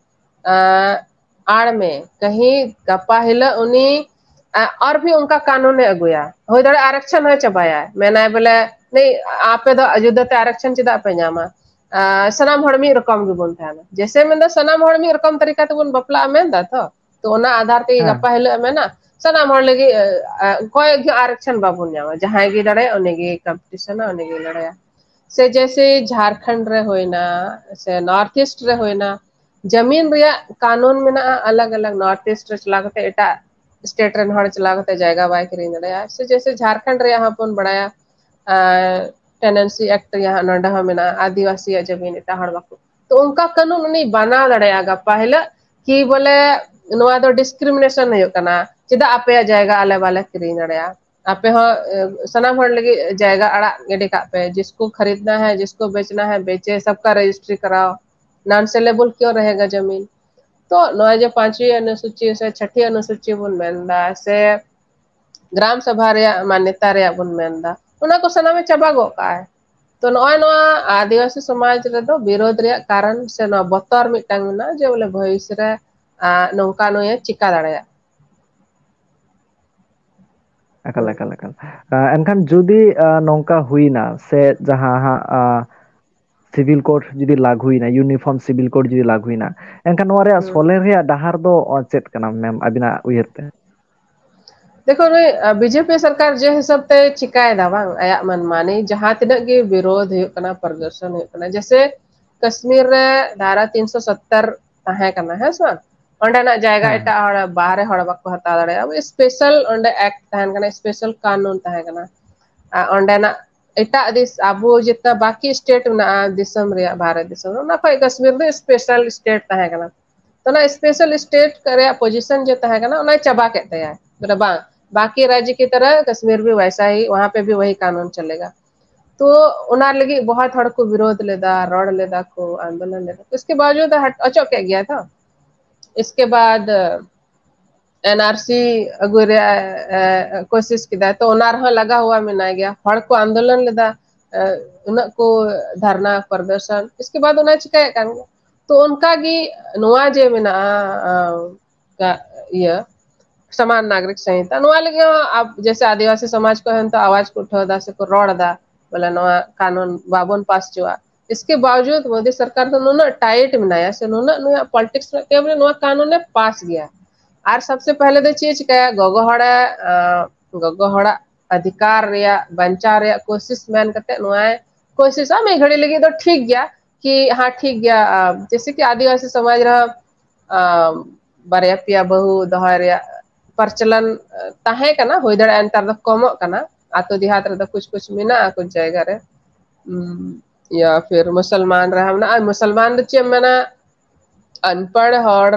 ᱟᱸ, ᱟᱲ ᱢᱮ ᱠᱟᱹᱦᱤ ᱜᱟᱯᱟ ᱦᱤᱞᱳᱜ ᱩᱱᱤ, ᱟᱸ, ᱟᱨ ᱵᱷᱤ ᱚᱱᱠᱟ ᱠᱟᱹᱱᱩᱱᱮ ᱟᱹᱜᱩᱭᱟ, ᱦᱩᱭ ᱫᱟᱲᱮᱭᱟᱜᱼᱟ ᱟᱨᱮᱠᱥᱚᱱ ᱦᱚᱸᱭ ᱪᱟᱵᱟᱭᱟ, ᱢᱮᱱᱟᱭ ᱵᱚᱞᱮ ᱱᱤ ᱟᱯᱮ ᱫᱚ ᱟᱡᱚᱫᱷᱟ ᱛᱮ ᱟᱨᱮᱠᱥᱚᱱ ᱪᱮᱫᱟᱜ ᱯᱮ ᱧᱟᱢᱟ? ᱟᱸ, ᱥᱟᱱᱟᱢ ᱦᱚᱲ ᱢᱤᱫ ᱨᱚᱠᱚᱢ ᱜᱮᱵᱚᱱ ᱛᱟᱦᱮᱱᱟ᱾ ᱡᱮᱥᱮ ᱢᱮᱱᱫᱚ ᱥᱟᱱᱟᱢ ᱦᱚᱲ ᱢᱤᱫ ᱨᱚᱠᱚᱢ ᱛᱟᱹᱨᱤᱠᱟ ᱛᱮᱵᱚᱱ ᱵᱟᱯᱞᱟᱜᱼᱟ ᱢᱮᱱᱫᱟ ᱛᱚ᱾ ᱛᱚ ᱚᱱᱟ ᱟᱫᱷᱟᱨ ᱛᱮᱜᱮ ᱦᱮᱸ᱾ ᱜᱟᱯᱟ ᱦᱤᱞᱳᱜ ᱮ ᱢᱮᱱᱟ, ᱥᱟᱱᱟᱢ ᱦᱚᱲ ᱞᱟᱹᱜᱤᱫ, ᱮ, ᱮ, ᱚᱠᱚᱭ ᱜᱮ ᱟᱨᱮᱠᱥᱚᱱ ᱵᱟᱵᱚᱱ ᱧᱟᱢᱟ, ᱡᱟᱦᱟᱸᱭ ᱜᱮ ᱫᱟᱲᱮᱭᱟᱜ ᱩᱱᱤ ᱜᱮ ᱠᱚᱢᱯᱤᱴᱤᱥᱚᱱᱟ, ᱩᱱᱤ ᱜᱮ ᱞᱟᱲᱟᱭᱟ᱾ ᱥᱮ ᱡᱮᱥᱮ ᱡᱷᱟᱨᱠᱷᱚᱸᱰ ᱨᱮ ᱦᱩᱭᱱᱟ, ᱥᱮ ᱱᱚᱨᱛᱷ ᱤᱥᱴ ᱨᱮ ᱦᱩᱭᱱᱟ, ᱡᱟᱢᱤᱱ ᱨᱮᱭᱟᱜ ᱠᱟᱱᱩᱱ ᱢᱮᱱᱟᱜᱼᱟ ᱟᱞᱟᱜᱽ ᱟᱞᱟᱜᱽ, ᱱᱚᱨᱛᱷ ᱤᱥᱴ ᱨᱮ ᱪᱟᱞᱟᱣ ᱠᱟᱛᱮ ᱮᱴᱟᱜ ᱥᱴᱮᱴ ᱨᱮᱱ ᱦᱚᱲ ᱪᱟᱞᱟᱣ ᱠᱟᱛᱮ ᱡᱟᱭᱜᱟ ᱵᱟᱭ ᱠᱤᱨᱤᱧ ᱫᱟᱲᱮᱭᱟᱜᱼᱟ᱾ ᱥᱮ ᱡᱮᱥᱮ ᱡᱷᱟᱨᱠᱷᱚᱸᱰ ᱨᱮᱭᱟᱜ ᱦᱚᱸ ᱵᱚᱱ ᱵᱟᱲᱟᱭᱟ, ᱟᱨ ᱴᱮᱱᱮᱱᱥᱤ ᱮᱠᱴ ᱨᱮᱭᱟᱜ ᱱᱚᱰᱮ ᱦᱚᱸ ᱢᱮᱱᱟᱜᱼᱟ, ᱟᱹᱫᱤᱵᱟᱹᱥᱤᱭᱟᱜ ᱡᱟᱹᱢᱤᱱ ᱮᱴᱟᱜ ᱦᱚᱲ ᱵᱟᱠᱚ᱾ ᱛᱚ ᱚᱱᱠᱟ ᱠᱟᱹᱱᱩᱱ ᱩᱱᱤ ᱵᱟᱱᱟᱣ ᱫᱟᱲᱮᱭᱟᱜᱼᱟ ᱜᱟᱯᱟ ᱦᱤᱞᱳᱜ ᱠᱤ ᱵᱚᱞᱮ ᱱᱚᱣᱟ ᱫᱚ ᱰᱤᱥᱠᱨᱤᱢᱤᱱᱮᱥᱚᱱ ᱦᱩᱭᱩᱜ ᱠᱟᱱᱟ, ᱪᱮᱫᱟᱜ ᱟᱯᱮᱭᱟᱜ ᱡᱟᱭᱜᱟ ᱟᱞᱮ ᱵᱟᱞᱮ ᱠᱤᱨᱤᱧ ᱫᱟᱲᱮᱭᱟᱜᱼᱟ? ᱟᱯᱮ ᱦᱚᱸ, ᱮ, ᱥᱟᱱᱟᱢ ᱦᱚᱲ ᱞᱟᱹᱜᱤᱫ ᱡᱟᱭᱜᱟ ᱟᱲᱟᱜ ᱜᱤᱰᱤ ᱠᱟᱜ ᱯᱮ, ᱡᱤᱥᱠᱳ ᱠᱷᱟᱨᱤᱫᱱᱟ ᱦᱟᱭ, ᱡᱤᱥᱠᱳ ᱵᱮᱪᱱᱟ ᱦᱟᱭ, ᱵᱮᱪᱮ, ᱥᱟᱵᱠᱟ ᱨᱮᱡᱤᱥᱴᱨᱤ ᱠᱟᱨᱟᱣ, ᱱᱚᱱ ᱥᱮᱞᱮᱵᱚᱞ ᱠᱤᱭᱚ ᱨᱟᱦᱮᱜᱟ ᱡᱟᱢᱤᱱ? ᱛᱚ ᱱᱚᱣᱟ ᱡᱮ ᱯᱟᱸᱪᱣᱤ ᱚᱱᱩᱥᱩᱪᱤ ᱥᱮ ᱪᱷᱟᱴᱤ ᱚᱱᱩᱥᱩᱪᱤ ᱵᱚᱱ ᱢᱮᱱᱫᱟ ᱥᱮ ᱜᱨᱟᱢ ᱥᱟᱵᱷᱟ ᱨᱮᱭᱟᱜ ᱢᱟᱱᱱᱚᱛᱟ ᱨᱮᱭᱟᱜ ᱵᱚᱱ ᱢᱮᱱᱫᱟ, ᱚᱱᱟ ᱠᱚ ᱥᱟᱱᱟᱢᱮ ᱪᱟᱵᱟ ᱜᱚᱫ ᱠᱟᱜᱼᱟᱭ᱾ ᱛᱚ ᱱᱚᱜᱼᱚᱭ ᱱᱚᱣᱟ ᱟᱹᱫᱤᱵᱟᱹᱥᱤ ᱥᱚᱢᱟᱡᱽ ᱨᱮᱫᱚ ᱵᱤᱨᱳᱫᱷ ᱨᱮᱭᱟᱜ ᱠᱟᱨᱚᱱ ᱥᱮ ᱱᱚᱣᱟ ᱵᱚᱛᱚᱨ ᱢᱤᱫᱴᱟᱝ ᱢᱮᱱᱟᱜᱼᱟ ᱡᱮ ᱵᱚᱞᱮ ᱵᱷᱚᱵᱤᱥ ᱨᱮ, ᱟ, ᱱᱚᱝᱠᱟ ᱱᱩᱭᱮ ᱪᱤᱠᱟ ᱫᱟᱲᱮᱭᱟᱜ᱾ ᱮᱠᱟᱞ, ᱮᱠᱟᱞ, ᱮᱠᱟᱞ᱾ ᱟ, ᱮᱱᱠᱷᱟᱱ ᱡᱩᱫᱤ, ᱟ, ᱱᱚᱝᱠᱟ ᱦᱩᱭᱱᱟ ᱥᱮ ᱡᱟᱦᱟᱸ ᱦᱟᱸᱜ, ᱟ, civil code ᱡᱩᱫᱤ ᱞᱟᱹᱜᱩᱭᱱᱟ, uniform civil code ᱡᱩᱫᱤ ᱞᱟᱹᱜᱩᱭᱱᱟ, ᱮᱱᱠᱷᱟᱱ ᱱᱚᱣᱟ ᱨᱮᱭᱟᱜ ᱦᱩᱸ᱾ ᱥᱚᱞᱦᱮ ᱨᱮᱭᱟᱜ ᱰᱟᱦᱟᱨ ᱫᱚ, ᱚ, ᱪᱮᱫ ᱠᱟᱱᱟ ᱢᱮᱢ, ᱟᱹᱵᱤᱱᱟᱜ ᱩᱭᱦᱟᱹᱨ ᱛᱮ? ᱫᱮᱠᱷᱚ ᱱᱩᱭ, ᱟ, ᱵᱤᱡᱮᱯᱤ ᱥᱚᱨᱠᱟᱨ ᱡᱮ ᱦᱤᱥᱟᱹᱵ ᱛᱮ ᱪᱤᱠᱟᱭᱮᱫᱟ ᱵᱟᱝ, ᱟᱭᱟᱜ ᱢᱟᱱᱢᱟᱱᱤ ᱡᱟᱦᱟᱸ ᱛᱤᱱᱟᱹᱜ ᱜᱮ ᱵᱤᱨᱳᱫᱷ ᱦᱩᱭᱩᱜ ᱠᱟᱱᱟ, ᱯᱨᱚᱫᱚᱨᱥᱚᱱ ᱦᱩᱭᱩᱜ ᱠᱟᱱᱟ, ᱡᱮᱥᱮ ᱠᱟᱥᱢᱤᱨ ᱨᱮ ᱫᱷᱟᱨᱟ ᱛᱤᱱᱥᱚ ᱥᱚᱛᱛᱚᱨ ᱛᱟᱦᱮᱸ ᱠᱟᱱᱟ, ᱦᱮᱸ ᱥᱮ ᱵᱟᱝ? ᱚᱸᱰᱮᱱᱟᱜ ᱡᱟᱭᱜᱟ ᱦᱮᱸ, ᱦᱮᱸ᱾ ᱮᱴᱟᱜ ᱦᱚᱲ, ᱵᱟᱦᱨᱮ ᱦᱚᱲ ᱵᱟᱠᱚ ᱦᱟᱛᱟᱣ ᱫᱟᱲᱮᱭᱟᱜᱼᱟ᱾ ᱥᱯᱮᱥᱟᱞ ᱚᱸᱰᱮ ᱮᱠᱴ ᱛᱟᱦᱮᱸ ᱠᱟᱱᱟ, ᱥᱯᱮᱥᱟᱞ ᱠᱟᱹᱱᱩᱱ ᱛᱟᱦᱮᱸ ᱠᱟᱱᱟ᱾ ᱟᱨ ᱚᱸᱰᱮᱱᱟᱜ ᱮᱴᱟᱜ ᱫᱤᱥ-, ᱟᱵᱚ ᱡᱮᱴᱟ ᱵᱟᱠᱤ ᱥᱴᱮᱴ ᱢᱮᱱᱟᱜᱼᱟ ᱫᱤᱥᱚᱢ ᱨᱮᱭᱟᱜ, ᱵᱷᱟᱨᱚᱛ ᱫᱤᱥᱚᱢ ᱨᱮ, ᱚᱱᱟ ᱠᱷᱚᱱ ᱠᱟᱥᱢᱤᱨ ᱫᱚ ᱥᱯᱮᱥᱟᱞ ᱥᱴᱮᱴ ᱛᱟᱦᱮᱸ ᱠᱟᱱᱟ᱾ ᱛᱚ ᱚᱱᱟ ᱥᱯᱮᱥᱟᱞ ᱥᱴᱮᱴ ᱨᱮᱭᱟᱜ ᱯᱚᱡᱤᱥᱚᱱ ᱡᱮ ᱛᱟᱦᱮᱸ ᱠᱟᱱᱟ, ᱚᱱᱟᱭ ᱪᱟᱵᱟ ᱠᱮᱫ ᱛᱟᱭᱟ᱾ ᱵᱚᱞᱮ ᱵᱟᱝ, ᱵᱟᱠᱤ ᱨᱟᱡᱽ ᱠᱤ ᱛᱚᱨᱦ ᱠᱟᱥᱢᱤᱨ ᱵᱷᱤ ᱣᱟᱭᱥᱟ ᱦᱤ, ᱣᱟᱦᱟᱸ ᱯᱮ ᱵᱷᱤ ᱣᱟᱦᱤ ᱠᱟᱱᱩᱱ ᱪᱟᱞᱮᱜᱟ᱾ ᱛᱚ ᱚᱱᱟ ᱞᱟᱹᱜᱤᱫ ᱵᱚᱦᱩᱛ ᱦᱚᱲ ᱠᱚ ᱵᱤᱨᱳᱫᱷ ᱞᱮᱫᱟ, ᱨᱚᱲ ᱞᱮᱫᱟ ᱠᱚ, ᱟᱱᱫᱳᱞᱚᱱ ᱞᱮᱫᱟ ᱠᱚ᱾ ᱤᱥᱠᱮ ᱵᱟᱣᱡᱩᱫ ᱦᱟᱴ-, ᱚᱪᱚᱜ ᱠᱮᱫ ᱜᱮᱭᱟ ᱛᱚ᱾ ᱤᱥᱠᱮ ᱵᱟᱫ ᱮᱱ ᱟᱨ ᱥᱤ ᱟᱹᱜᱩ ᱨᱮᱭᱟᱜ, ᱮ, ᱠᱳᱥᱤᱥ ᱠᱮᱫᱟ, ᱛᱚ ᱚᱱᱟ ᱨᱮᱦᱚᱸ ᱞᱟᱜᱟ ᱦᱩᱣᱟ ᱢᱮᱱᱟᱭ ᱜᱮᱭᱟ᱾ ᱦᱚᱲ ᱠᱚ ᱟᱱᱫᱳᱞᱚᱱ ᱞᱮᱫᱟ, ᱮ, ᱩᱱᱟᱹᱜ ᱠᱚ ᱫᱷᱟᱨᱱᱟ ᱯᱨᱚᱫᱚᱨᱥᱚᱱ, ᱤᱥᱠᱮ ᱵᱟᱫ ᱚᱱᱟ ᱪᱤᱠᱟᱭᱮᱫ ᱠᱟᱱ ᱜᱮᱭᱟ᱾ ᱛᱚ ᱚᱱᱠᱟ ᱜᱮ ᱱᱚᱣᱟ ᱡᱮ ᱢᱮᱱᱟᱜᱼᱟ, ᱟ, ᱠᱟ-, ᱤᱭᱟᱹ, ᱥᱚᱢᱟᱱ ᱱᱟᱜᱚᱨᱤᱠ ᱥᱚᱝᱦᱤᱛᱟ, ᱱᱚᱣᱟ ᱞᱟᱹᱜᱤᱫ ᱦᱚᱸ ᱟᱵ-, ᱡᱮᱥᱮ ᱟᱹᱫᱤᱵᱟᱹᱥᱤ ᱥᱚᱢᱟᱡᱽ ᱠᱚ ᱦᱚᱸ ᱱᱤᱛᱚᱜ ᱟᱣᱟᱡᱽ ᱠᱚ ᱩᱴᱷᱟᱹᱣ ᱮᱫᱟ ᱥᱮᱠᱚ ᱨᱚᱲ ᱮᱫᱟ, ᱵᱚᱞᱮ ᱱᱚᱣᱟ ᱠᱟᱹᱱᱩᱱ ᱵᱟᱵᱚᱱ ᱯᱟᱥ ᱦᱚᱪᱚᱣᱟᱜ᱾ ᱤᱥᱠᱮ ᱵᱟᱣᱡᱩᱫ ᱢᱳᱫᱤ ᱥᱚᱨᱠᱟᱨ ᱫᱚ ᱱᱩᱱᱟᱹᱜ ᱴᱟᱭᱤᱴ ᱢᱮᱱᱟᱭᱟ ᱥᱮ ᱱᱩᱱᱟᱹᱜ ᱱᱩᱭᱟᱜ ᱯᱚᱞᱤᱴᱤᱠᱥ ᱨᱮ ᱠᱮᱵᱚᱞ ᱱᱚᱣᱟ ᱠᱟᱹᱱᱩᱱᱮ ᱯᱟᱥ ᱜᱮᱭᱟ᱾ ᱟᱨ ᱥᱚᱵᱥᱮ ᱯᱮᱦᱞᱮ ᱫᱚ ᱪᱮᱫ ᱮ ᱪᱤᱠᱟᱹᱭᱟ, ᱜᱚᱜᱚ ᱦᱚᱲᱮ, ᱟᱸ, ᱜᱚᱜᱚ ᱦᱚᱲᱟᱜ ᱚᱫᱷᱤᱠᱟᱨ ᱨᱮᱭᱟᱜ, ᱵᱟᱧᱪᱟᱣ ᱨᱮᱭᱟᱜ ᱠᱳᱥᱤᱥ ᱢᱮᱱ ᱠᱟᱛᱮ ᱱᱚᱣᱟᱭ ᱠᱳᱥᱤᱥᱟ᱾ ᱢᱤᱫ ᱜᱷᱟᱹᱲᱤ ᱞᱟᱹᱜᱤᱫ ᱫᱚ ᱴᱷᱤᱠ ᱜᱮᱭᱟ ᱠᱤ, ᱦᱮᱸ, ᱴᱷᱤᱠ ᱜᱮᱭᱟ, ᱟᱸ, ᱡᱮᱥᱮ ᱠᱤ ᱟᱹᱫᱤᱵᱟᱹᱥᱤ ᱥᱚᱢᱟᱡᱽ ᱨᱮᱦᱚᱸ, ᱟᱸ, ᱵᱟᱨᱭᱟ ᱯᱮᱭᱟ ᱵᱟᱹᱦᱩ ᱫᱚᱦᱚᱭ ᱨᱮᱭᱟᱜ ᱯᱨᱚᱪᱚᱞᱚᱱ, ᱟᱸ, ᱛᱟᱦᱮᱸ ᱠᱟᱱᱟ, ᱦᱩᱭ ᱫᱟᱲᱮᱭᱟᱜᱼᱟ ᱱᱮᱛᱟᱨ ᱫᱚ ᱠᱚᱢᱚᱜ ᱠᱟᱱᱟ᱾ ᱟᱛᱳ ᱫᱮᱦᱟᱛ ᱨᱮᱫᱚ ᱠᱩᱪ ᱠᱩᱪ ᱢᱮᱱᱟᱜᱼᱟ, ᱠᱩᱪ ᱡᱟᱭᱜᱟ ᱨᱮ᱾ ᱩᱸ, ᱭᱟ ᱯᱷᱤᱨ ᱢᱩᱥᱚᱞᱢᱟᱱ ᱨᱮᱦᱚᱸ ᱢᱮᱱᱟᱜᱼᱟ᱾ ᱢᱩᱥᱚᱞᱢᱟᱱ ᱫᱚ ᱪᱮᱫ ᱮᱢ ᱢᱮᱱᱟ, ᱟᱱᱯᱟᱲ ᱦᱚᱲ,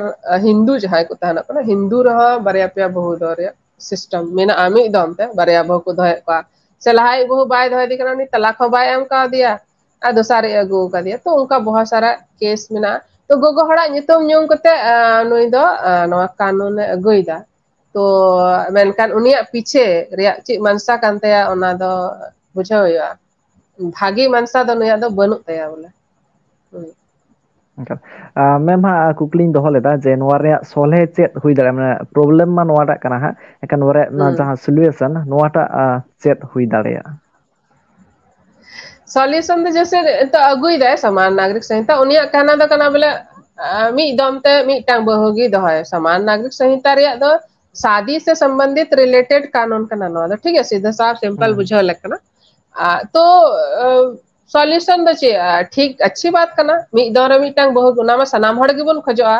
ᱦᱤᱱᱫᱩ ᱡᱟᱦᱟᱸᱭ ᱠᱚ ᱛᱟᱦᱮᱱᱚᱜ ᱠᱟᱱᱟ, ᱦᱤᱱᱫᱩ ᱨᱮᱦᱚᱸ ᱵᱟᱨᱭᱟ ᱯᱮᱭᱟ ᱵᱟᱹᱦᱩ ᱫᱚᱦᱚ ᱨᱮᱭᱟᱜ ᱥᱤᱥᱴᱮᱢ ᱢᱮᱱᱟᱜᱼᱟ᱾ ᱢᱤᱫ ᱫᱚᱢ ᱛᱮ ᱵᱟᱨᱭᱟ ᱵᱟᱹᱦᱩ ᱠᱚ ᱫᱚᱦᱚᱭᱮᱫ ᱠᱚᱣᱟ, ᱥᱮ ᱞᱟᱦᱟᱭᱤᱡ ᱵᱟᱹᱦᱩ ᱵᱟᱭ ᱫᱚᱦᱚᱭᱮᱫᱮ ᱠᱟᱱᱟ, ᱩᱱᱤ ᱛᱟᱞᱟᱠ ᱦᱚᱸ ᱵᱟᱭ ᱮᱢ ᱠᱟᱣᱫᱮᱭᱟ, ᱟᱨ ᱫᱚᱥᱟᱨᱤᱡ ᱟᱹᱜᱩ ᱟᱠᱟᱫᱮᱭᱟ᱾ ᱛᱚ ᱚᱱᱠᱟ ᱵᱚᱦᱚᱛ ᱥᱟᱨᱟ ᱠᱮᱥ ᱢᱮᱱᱟᱜᱼᱟ᱾ ᱛᱚ ᱜᱚᱜᱚ ᱦᱚᱲᱟᱜ ᱧᱩᱛᱩᱢ ᱧᱩᱢ ᱠᱟᱛᱮ, ᱟᱸ, ᱱᱩᱭ ᱫᱚ, ᱟᱸ, ᱱᱚᱣᱟ ᱠᱟᱹᱱᱩᱱᱮ ᱟᱹᱜᱩᱭᱮᱫᱟ᱾ ᱛᱚ ᱢᱮᱱᱠᱷᱟᱱ ᱩᱱᱤᱭᱟᱜ ᱯᱤᱪᱷᱮ ᱨᱮᱭᱟᱜ ᱪᱮᱫ ᱢᱟᱱᱥᱟ ᱠᱟᱱ ᱛᱟᱭᱟ, ᱚᱱᱟ ᱫᱚ ᱵᱩᱡᱷᱟᱹᱣ ᱦᱩᱭᱩᱜᱼᱟ᱾ ᱵᱷᱟᱜᱤ ᱢᱟᱱᱥᱟ ᱫᱚ ᱱᱩᱭᱟᱜ ᱫᱚ ᱵᱟᱹᱱᱩᱜ ᱛᱟᱭᱟ ᱵᱚᱞᱮ᱾ ᱦᱩᱸ᱾ ᱮᱱᱠᱷᱟᱱ, ᱟᱸ, ᱢᱮᱢ ᱦᱟᱸᱜ, ᱠᱩᱠᱞᱤᱧ ᱫᱚᱦᱚ ᱞᱮᱫᱟ ᱡᱮ ᱱᱚᱣᱟ ᱨᱮᱭᱟᱜ ᱥᱚᱞᱦᱮ ᱪᱮᱫ ᱦᱩᱭ ᱫᱟᱲᱮᱭᱟᱜᱼᱟ? ᱢᱟᱱᱮ, problem ᱢᱟ ᱱᱚᱣᱟᱴᱟᱜ ᱠᱟᱱᱟ ᱦᱟᱸᱜ, ᱮᱱᱠᱷᱟᱱ ᱱᱚᱣᱟ ᱨᱮᱭᱟᱜ ᱱᱚᱣᱟ ᱦᱩᱸ᱾ ᱡᱟᱦᱟᱸ solution, ᱱᱚᱣᱟᱴᱟᱜ, ᱟᱸ, ᱪᱮᱫ ᱦᱩᱭ ᱫᱟᱲᱮᱭᱟᱜᱼᱟ? Solution ᱫᱚ ᱡᱮᱥᱮ ᱱᱤᱛᱚᱜ ᱟᱹᱜᱩᱭᱮᱫᱟᱭ ᱥᱚᱢᱟᱱ ᱱᱟᱜᱚᱨᱤᱠ ᱥᱚᱝᱦᱤᱛᱟ, ᱩᱱᱤᱭᱟᱜ ᱠᱟᱱᱟ ᱫᱚ ᱠᱟᱱᱟ ᱵᱚᱞᱮ, ᱟᱸ, ᱢᱤᱫ ᱫᱚᱢ ᱛᱮ ᱢᱤᱫᱴᱟᱝ ᱵᱟᱹᱦᱩ ᱜᱮ ᱫᱚᱦᱚᱭ᱾ ᱥᱚᱢᱟᱱ ᱱᱟᱜᱚᱨᱤᱠ ᱥᱚᱝᱦᱤᱛᱟ ᱨᱮᱭᱟᱜ ᱫᱚ ᱥᱟᱫᱤ ᱥᱮ ᱥᱚᱢᱵᱚᱱᱫᱷᱤᱛ related ᱠᱟᱱᱩᱱ ᱠᱟᱱᱟ ᱱᱚᱣᱟ ᱫᱚ, ᱴᱷᱤᱠ ᱜᱮᱭᱟ, ᱥᱤᱫᱷᱟᱹ ᱥᱟᱯ simple ᱦᱩᱸ᱾ ᱵᱩᱡᱷᱟᱹᱣ ᱞᱮᱠ ᱠᱟᱱᱟ᱾ ᱟᱸ, ᱛᱚ, ᱟᱸ, solution ᱫᱚ ᱪᱮᱫ? ᱟᱸ, ᱴᱷᱤᱠ, ᱟᱪᱪᱷᱤ ᱵᱟᱛ ᱠᱟᱱᱟ, ᱢᱤᱫ ᱫᱚᱢ ᱨᱮ ᱢᱤᱫᱴᱟᱝ ᱵᱟᱹᱦᱩ, ᱚᱱᱟ ᱢᱟ ᱥᱟᱱᱟᱢ ᱦᱚᱲ ᱜᱮᱵᱚᱱ ᱠᱷᱚᱡᱚᱜᱼᱟ᱾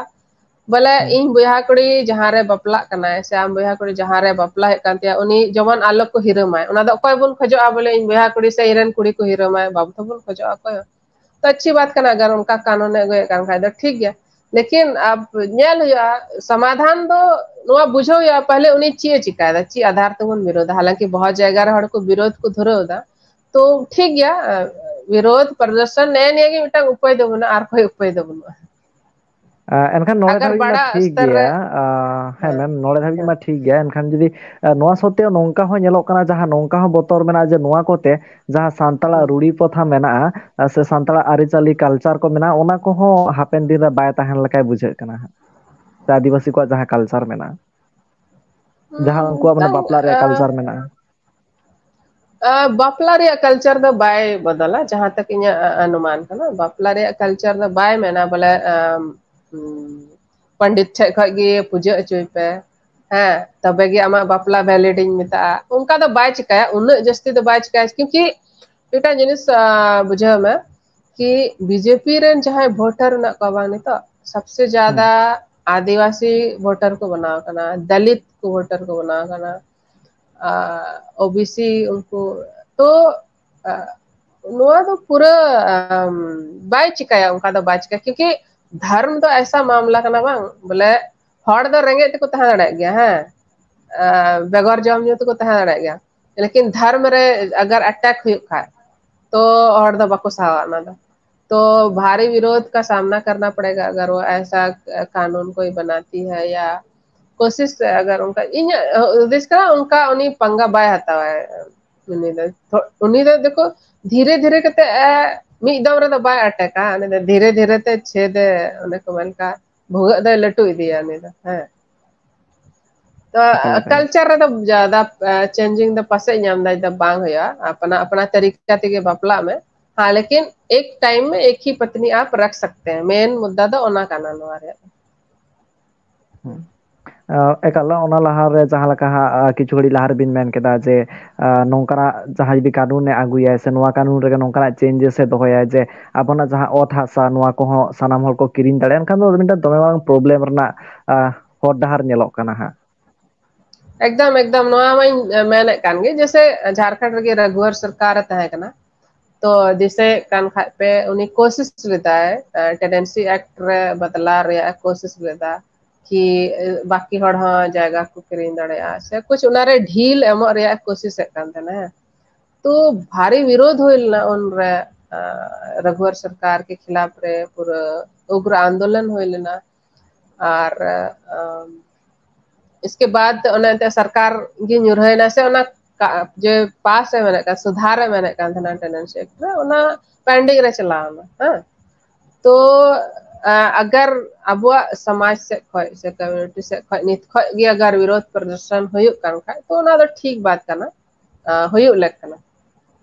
ᱵᱚᱞᱮ, ᱦᱩᱸ᱾ ᱤᱧ ᱵᱚᱭᱦᱟ ᱠᱩᱲᱤ ᱡᱟᱦᱟᱸ ᱨᱮ ᱵᱟᱯᱞᱟᱜ ᱠᱟᱱᱟᱭ ᱥᱮ ᱟᱢ ᱵᱚᱭᱦᱟ ᱠᱩᱲᱤ ᱡᱟᱦᱟᱸ ᱨᱮ ᱵᱟᱯᱞᱟ ᱦᱩᱭᱩᱜ ᱠᱟᱱ ᱛᱟᱭᱟ, ᱩᱱᱤ ᱡᱮᱢᱚᱱ ᱟᱞᱚ ᱠᱚ ᱦᱤᱨᱟᱹᱢᱟᱭ, ᱚᱱᱟ ᱫᱚ ᱚᱠᱚᱭ ᱵᱚᱱ ᱠᱷᱚᱡᱚᱜᱼᱟ? ᱵᱚᱞᱮ, ᱤᱧ ᱵᱚᱭᱦᱟ ᱠᱩᱲᱤ ᱥᱮ ᱤᱧ ᱨᱮᱱ ᱠᱩᱲᱤ ᱠᱚ ᱦᱤᱨᱟᱹᱢᱟᱭ, ᱵᱟᱵᱚ ᱛᱚ ᱵᱚᱱ ᱠᱷᱚᱡᱚᱜᱼᱟ ᱚᱠᱚᱭ ᱦᱚᱸ᱾ ᱛᱚ ᱟᱪᱪᱷᱤ ᱵᱟᱛ ᱠᱟᱱᱟ, ᱟᱜᱟᱨ ᱚᱱᱠᱟ ᱠᱟᱱᱩᱱ ᱮ ᱟᱹᱜᱩᱭᱮᱫ ᱠᱟᱱ ᱠᱷᱟᱡ ᱫᱚ ᱴᱷᱤᱠ ᱜᱮᱭᱟ, ᱞᱮᱠᱤᱱ ᱟᱵ ᱧᱮᱞ ᱦᱩᱭᱩᱜᱼᱟ, ᱥᱚᱢᱟᱫᱷᱟᱱ ᱫᱚ ᱱᱚᱣᱟ ᱵᱩᱡᱷᱟᱹᱣ ᱦᱩᱭᱩᱜᱼᱟ ᱯᱟᱦᱞᱮ ᱩᱱᱤ ᱪᱮᱫ ᱮ ᱪᱤᱠᱟᱭᱮᱫᱟ, ᱪᱮᱫ ᱟᱫᱷᱟᱨ ᱛᱮᱵᱚᱱ ᱵᱤᱨᱳᱫᱟ᱾ ᱦᱟᱞᱟᱝᱠᱤ ᱵᱚᱦᱩᱛ ᱡᱟᱭᱜᱟ ᱨᱮ ᱦᱚᱲ ᱠᱚ ᱵᱤᱨᱳᱫ ᱠᱚ ᱫᱷᱩᱨᱟᱹᱣ ᱮᱫᱟ, ᱛᱚ ᱴᱷᱤᱠ ᱜᱮᱭᱟ, ᱵᱤᱨᱳᱫ ᱯᱨᱚᱫᱚᱨᱥᱚᱱ ᱱᱮᱜᱼᱮ ᱱᱤᱭᱟᱹ ᱜᱮ ᱢᱤᱫᱴᱟᱝ ᱩᱯᱟᱹᱭ ᱫᱚ ᱢᱮᱱᱟᱜᱼᱟ, ᱟᱨ ᱠᱚᱭ ᱩᱯᱟᱹᱭ ᱫᱚ ᱵᱟᱹᱱᱩᱜᱼᱟ᱾ ᱟᱸ, ᱮᱱᱠᱷᱟᱱ ᱱᱚᱰᱮ ᱟᱜᱟᱨ ᱫᱷᱟᱹᱵᱤᱡ ᱢᱟ ᱵᱟᱲᱟ ᱴᱷᱤᱠ ᱥᱛᱚᱨ ᱨᱮ ᱜᱮᱭᱟ᱾ ᱟᱸ, ᱦᱮᱸ ᱦᱮᱸ, ᱢᱮᱢ, ᱱᱚᱰᱮ ᱫᱷᱟᱹᱵᱤᱡ ᱦᱮᱸ᱾ ᱢᱟ ᱴᱷᱤᱠ ᱜᱮᱭᱟ᱾ ᱮᱱᱠᱷᱟᱱ ᱡᱩᱫᱤ, ᱟᱸ, ᱱᱚᱣᱟ ᱥᱚᱛᱮ ᱱᱚᱝᱠᱟ ᱦᱚᱸ ᱧᱮᱞᱚᱜ ᱠᱟᱱᱟ, ᱡᱟᱦᱟᱸ ᱱᱚᱝᱠᱟ ᱦᱚᱸ ᱵᱚᱛᱚᱨ ᱢᱮᱱᱟᱜᱼᱟ ᱡᱮ ᱱᱚᱣᱟ ᱠᱚᱛᱮ ᱡᱟᱦᱟᱸ ᱥᱟᱱᱛᱟᱲᱟᱜ ᱦᱩᱸ᱾ ᱨᱩᱲᱤ ᱯᱨᱚᱛᱷᱟ ᱢᱮᱱᱟᱜᱼᱟ, ᱟᱸ, ᱥᱮ ᱥᱟᱱᱛᱟᱲᱟᱜ ᱟᱹᱨᱤᱪᱟᱹᱞᱤ culture ᱠᱚ ᱢᱮᱱᱟᱜᱼᱟ, ᱚᱱᱟ ᱠᱚᱦᱚᱸ ᱦᱟᱯᱮᱱ ᱫᱤᱱ ᱨᱮ ᱵᱟᱭ ᱛᱟᱦᱮᱱ ᱞᱮᱠᱟᱭ ᱵᱩᱡᱷᱟᱹᱜ ᱠᱟᱱᱟ ᱦᱟᱸᱜ᱾ ᱥᱮ ᱟᱹᱫᱤᱵᱟᱹᱥᱤ ᱠᱚᱣᱟᱜ ᱡᱟᱦᱟᱸ culture ᱢᱮᱱᱟᱜᱼᱟ, ᱡᱟᱦᱟᱸ ᱦᱩᱸ, ᱩᱱᱠᱩᱣᱟᱜ ᱢᱟᱱᱮ ᱵᱟᱝ, ᱵᱟᱯᱞᱟ ᱨᱮᱭᱟᱜ ᱟᱸ, culture ᱢᱮᱱᱟᱜᱼᱟ᱾ ᱟᱸ, ᱵᱟᱯᱞᱟ ᱨᱮᱭᱟᱜ culture ᱫᱚ ᱵᱟᱭ ᱵᱚᱫᱚᱞᱟ, ᱡᱟᱦᱟᱸ ᱛᱟᱠ ᱤᱧᱟᱹᱜ, ᱟᱸ, ᱚᱱᱩᱢᱟᱱ ᱠᱟᱱᱟ᱾ ᱵᱟᱯᱞᱟ ᱨᱮᱭᱟᱜ culture ᱫᱚ ᱵᱟᱭ ᱢᱮᱱᱟ ᱵᱚᱞᱮ, ᱟᱢ, ᱩᱢ, ᱯᱚᱱᱰᱤᱛ ᱴᱷᱮᱡ ᱠᱷᱚᱡ ᱜᱮ ᱯᱩᱡᱟᱹ ᱦᱚᱪᱚᱭ ᱯᱮ, ᱦᱮᱸ, ᱛᱚᱵᱮ ᱜᱮ ᱟᱢᱟᱜ ᱵᱟᱯᱞᱟ valid ᱤᱧ ᱢᱮᱛᱟᱜᱼᱟ᱾ ᱚᱱᱠᱟ ᱫᱚ ᱵᱟᱭ ᱪᱤᱠᱟᱭᱟ, ᱩᱱᱟᱹᱜ ᱡᱟᱹᱥᱛᱤ ᱫᱚ ᱵᱟᱭ ᱪᱤᱠᱟᱭᱟ, ᱠᱤᱭᱩᱠᱤ ᱢᱤᱫᱴᱟᱝ ᱡᱤᱱᱤᱥ, ᱟᱸ, ᱵᱩᱡᱷᱟᱹᱣ ᱢᱮ ᱠᱤ ᱵᱤᱡᱮᱯᱤ ᱨᱮᱱ ᱡᱟᱦᱟᱸᱭ voter ᱢᱮᱱᱟᱜ ᱠᱚᱣᱟ ᱵᱟᱝ ᱱᱤᱛᱚᱜ, ᱥᱚᱵᱥᱮ ᱦᱩᱸ᱾ ᱡᱟᱫᱟ ᱟᱹᱫᱤᱵᱟᱹᱥᱤ voter ᱠᱚ ᱵᱮᱱᱟᱣ ᱠᱟᱱᱟ, ᱫᱟᱞᱤᱛ ᱠᱚ voter ᱠᱚ ᱵᱮᱱᱟᱣ ᱠᱟᱱᱟ, ᱟᱨ ᱳᱵᱤᱥᱤ ᱩᱱᱠᱩ, ᱛᱚ, ᱟᱨ ᱱᱚᱣᱟ ᱫᱚ ᱯᱩᱨᱟᱹ, ᱟᱢ, ᱵᱟᱭ ᱪᱤᱠᱟᱭᱟ, ᱚᱱᱠᱟ ᱫᱚ ᱵᱟᱭ ᱪᱤᱠᱟᱭᱟ, ᱠᱤᱭᱩᱠᱤ ᱫᱷᱚᱨᱢ ᱫᱚ ᱮᱥᱟ ᱢᱟᱢᱞᱟ ᱠᱟᱱᱟ ᱵᱟᱝ, ᱵᱚᱞᱮ ᱦᱚᱲ ᱫᱚ ᱨᱮᱸᱜᱮᱡ ᱛᱮᱠᱚ ᱛᱟᱦᱮᱸ ᱫᱟᱲᱮᱭᱟᱜ ᱜᱮᱭᱟ, ᱦᱮᱸ, ᱟᱨ ᱵᱮᱜᱚᱨ ᱡᱚᱢ ᱧᱩ ᱛᱮᱠᱚ ᱛᱟᱦᱮᱸ ᱫᱟᱲᱮᱭᱟᱜ ᱜᱮᱭᱟ, ᱞᱮᱠᱤᱱ ᱫᱷᱚᱨᱢ ᱨᱮ ᱟᱜᱟᱨ attack ᱦᱩᱭᱩᱜ ᱠᱷᱟᱡ, ᱛᱚ ᱦᱚᱲ ᱫᱚ ᱵᱟᱠᱚ ᱥᱟᱦᱟᱣᱟ ᱚᱱᱟ ᱫᱚ᱾ ᱛᱚ ᱵᱷᱟᱨᱤ ᱵᱤᱨᱳᱫᱷ ᱠᱟ ᱥᱟᱢᱱᱟ ᱠᱟᱨᱱᱟ ᱯᱟᱲᱮᱜᱟ ᱟᱜᱟᱨ ᱣᱚ ᱮᱥᱟ ᱠᱟᱱᱩᱱ ᱠᱚᱭ ᱵᱟᱱᱟᱛᱤ ᱦᱟᱭ ᱭᱟ ᱠᱳᱥᱤᱥ ᱟᱜᱟᱨ ᱚᱱᱠᱟ, ᱤᱧᱟᱹᱜ ᱦᱩᱫᱤᱥ ᱠᱟᱱᱟ ᱚᱱᱠᱟ ᱩᱱᱤ ᱯᱟᱝᱜᱟ ᱵᱟᱭ ᱦᱟᱛᱟᱣᱟ᱾ ᱩᱱᱤ ᱫᱚ ᱛᱷᱚ-, ᱩᱱᱤ ᱫᱚ ᱫᱮᱠᱷᱳ, ᱫᱷᱤᱨᱮ ᱫᱷᱤᱨᱮ ᱠᱟᱛᱮ, ᱮ, ᱢᱤᱫ ᱫᱚᱢ ᱨᱮᱫᱚ ᱵᱟᱭ ᱟᱴᱮᱠᱟ, ᱩᱱᱤ ᱫᱚ ᱫᱷᱤᱨᱮ ᱫᱷᱤᱨᱮ ᱛᱮ ᱪᱷᱮᱫ ᱮ, ᱚᱱᱮ ᱠᱚ ᱢᱮᱱ ᱞᱮᱠᱟ, ᱵᱷᱩᱜᱟᱹᱜ ᱫᱚᱭ ᱞᱟᱹᱴᱩ ᱤᱫᱤᱭᱟ ᱩᱱᱤ ᱫᱚ, ᱦᱮᱸ᱾ ᱛᱚ, ᱮᱠᱟᱞ, ᱮᱠᱟᱞ᱾ Culture ᱨᱮᱫᱚ ᱡᱟᱫᱟ, ᱮ, changing ᱫᱚ ᱯᱟᱥᱮᱡ ᱧᱟᱢ ᱫᱟᱭ ᱫᱚ ᱵᱟᱝ ᱦᱩᱭᱩᱜᱼᱟ, ᱟᱯᱱᱟ, ᱟᱯᱱᱟ ᱛᱟᱨᱤᱠᱟ ᱛᱮᱜᱮ ᱵᱟᱯᱞᱟᱜ ᱢᱮ᱾ ᱦᱮᱸ, ᱞᱮᱠᱤᱱ ᱮᱠ time ᱢᱮ ᱮᱠ ᱦᱤ ᱯᱟᱛᱱᱤ ᱟᱯ ᱨᱟᱠᱷ ᱥᱟᱠᱛᱮ ᱦᱮᱸ, main ᱢᱩᱫᱽᱫᱟ ᱫᱚ ᱚᱱᱟ ᱠᱟᱱᱟ ᱱᱚᱣᱟ ᱨᱮᱭᱟᱜ᱾ ᱦᱩᱸ᱾ ᱟ, ᱮᱠᱟᱞ, ᱚᱱᱟ ᱞᱟᱦᱟᱨᱮ ᱡᱟᱦᱟᱸ ᱞᱮᱠᱟ ᱦᱟᱸᱜ, ᱟ, ᱠᱤᱪᱷᱩ ᱜᱷᱟᱹᱲᱤᱡ ᱞᱟᱦᱟ ᱨᱮᱵᱤᱱ ᱢᱮᱱ ᱠᱮᱫᱟ ᱡᱮ, ᱟ, ᱱᱚᱝᱠᱟᱱᱟᱜ ᱡᱟᱦᱟᱸ ᱡᱩᱫᱤ ᱠᱟᱹᱱᱩᱱᱮ ᱟᱹᱜᱩᱭᱟ ᱥᱮ ᱱᱚᱣᱟ ᱠᱟᱹᱱᱩᱱ ᱨᱮᱜᱮ ᱱᱚᱝᱠᱟᱱᱟᱜ changes ᱮ ᱫᱚᱦᱚᱭᱟ ᱡᱮ ᱟᱵᱚᱱᱟᱜ ᱡᱟᱦᱟᱸ ᱚᱛ ᱦᱟᱥᱟ ᱱᱚᱣᱟ ᱠᱚᱦᱚᱸ ᱥᱟᱱᱟᱢ ᱦᱚᱲ ᱠᱚ ᱠᱤᱨᱤᱧ ᱫᱟᱲᱮᱭᱟᱜᱼᱟ, ᱮᱱᱠᱷᱟᱱ ᱫᱚ ᱢᱤᱫᱴᱟᱝ ᱫᱚᱢᱮ ᱢᱟᱨᱟᱝ problem ᱨᱮᱱᱟᱜ, ᱟ, ᱦᱚᱨ ᱰᱟᱦᱟᱨ ᱧᱮᱞᱚᱜ ᱠᱟᱱᱟ ᱦᱟᱸᱜ᱾ ᱮᱠᱫᱚᱢ, ᱮᱠᱫᱚᱢ, ᱱᱚᱣᱟ ᱢᱟᱧ ᱢᱮᱱᱮᱫ ᱠᱟᱱ ᱜᱮ, ᱡᱮᱭᱥᱮ ᱡᱷᱟᱲᱠᱷᱚᱸᱰ ᱨᱮᱜᱮ ᱨᱟᱜᱷᱩᱣᱟᱨ ᱥᱚᱨᱠᱟᱨ ᱮ ᱛᱟᱦᱮᱸ ᱠᱟᱱᱟ, ᱛᱚ ᱫᱤᱥᱟᱹᱭᱮᱫ ᱠᱟᱱ ᱠᱷᱟᱡ ᱯᱮ, ᱩᱱᱤ ᱠᱳᱥᱤᱥ ᱞᱮᱫᱟᱭ, ᱮ, Tenancy Act ᱨᱮ ᱵᱟᱫᱞᱟᱣ ᱨᱮᱭᱟᱜ ᱮ ᱠᱳᱥᱤᱥ ᱞᱮᱫᱟ, ᱠᱤ, ᱮ, ᱵᱟᱠᱤ ᱦᱚᱲ ᱦᱚᱸ ᱡᱟᱭᱜᱟ ᱠᱚ ᱠᱤᱨᱤᱧ ᱫᱟᱲᱮᱭᱟᱜᱼᱟ, ᱥᱮ ᱠᱩᱪ ᱚᱱᱟᱨᱮ ᱰᱷᱤᱞ ᱮᱢᱚᱜ ᱨᱮᱭᱟᱜ ᱮ ᱠᱳᱥᱤᱥᱮᱫ ᱠᱟᱱ ᱛᱟᱦᱮᱱᱟ, ᱦᱮᱸ᱾ ᱛᱚ ᱵᱷᱟᱨᱤ ᱵᱤᱨᱳᱫᱷ ᱦᱩᱭ ᱞᱮᱱᱟ ᱩᱱᱨᱮ, ᱟ, ᱨᱟᱜᱷᱩᱣᱟᱨ ᱥᱚᱨᱠᱟᱨ ᱠᱮ ᱠᱷᱤᱞᱟᱯ ᱨᱮ ᱯᱩᱨᱟᱹ ᱩᱜᱽᱨᱚ ᱟᱱᱫᱳᱞᱚᱱ ᱦᱩᱭ ᱞᱮᱱᱟ᱾ ᱟᱨ, ᱟᱢ, ᱤᱥᱠᱮ ᱵᱟᱫ ᱚᱱᱮ ᱮᱱᱛᱮ ᱥᱚᱨᱠᱟᱨ ᱜᱮ ᱧᱩᱨᱦᱟᱹᱭᱮᱱᱟ ᱥᱮ ᱚᱱᱟ ᱠᱟ-, ᱡᱮ ᱯᱟᱥ ᱮ ᱢᱮᱱᱮᱫ ᱠᱟᱱ, ᱥᱩᱫᱷᱟᱨ ᱮ ᱢᱮᱱᱮᱫ ᱠᱟᱱ ᱛᱟᱦᱮᱱᱟ Tenancy Act ᱨᱮ, ᱚᱱᱟ pending ᱨᱮ ᱪᱟᱞᱟᱣ ᱮᱱᱟ, ᱦᱮᱸ᱾ ᱛᱚ, ᱟ, ᱟᱜᱟᱨ ᱟᱵᱚᱣᱟᱜ ᱥᱚᱢᱟᱡᱽ ᱥᱮᱫ ᱠᱷᱚᱡ ᱥᱮ community ᱥᱮᱫ ᱠᱷᱚᱡ ᱱᱤᱛ ᱠᱷᱚᱡ ᱜᱮ ᱟᱜᱟᱨ ᱵᱤᱨᱳᱫᱷ ᱯᱨᱚᱫᱚᱨᱥᱚᱱ ᱦᱩᱭᱩᱜ ᱠᱟᱱ ᱠᱷᱟᱡ, ᱛᱚ ᱚᱱᱟ ᱫᱚ ᱴᱷᱤᱠ ᱵᱟᱛ ᱠᱟᱱᱟ, ᱟ, ᱦᱩᱭᱩᱜ ᱞᱮᱠ ᱠᱟᱱᱟ᱾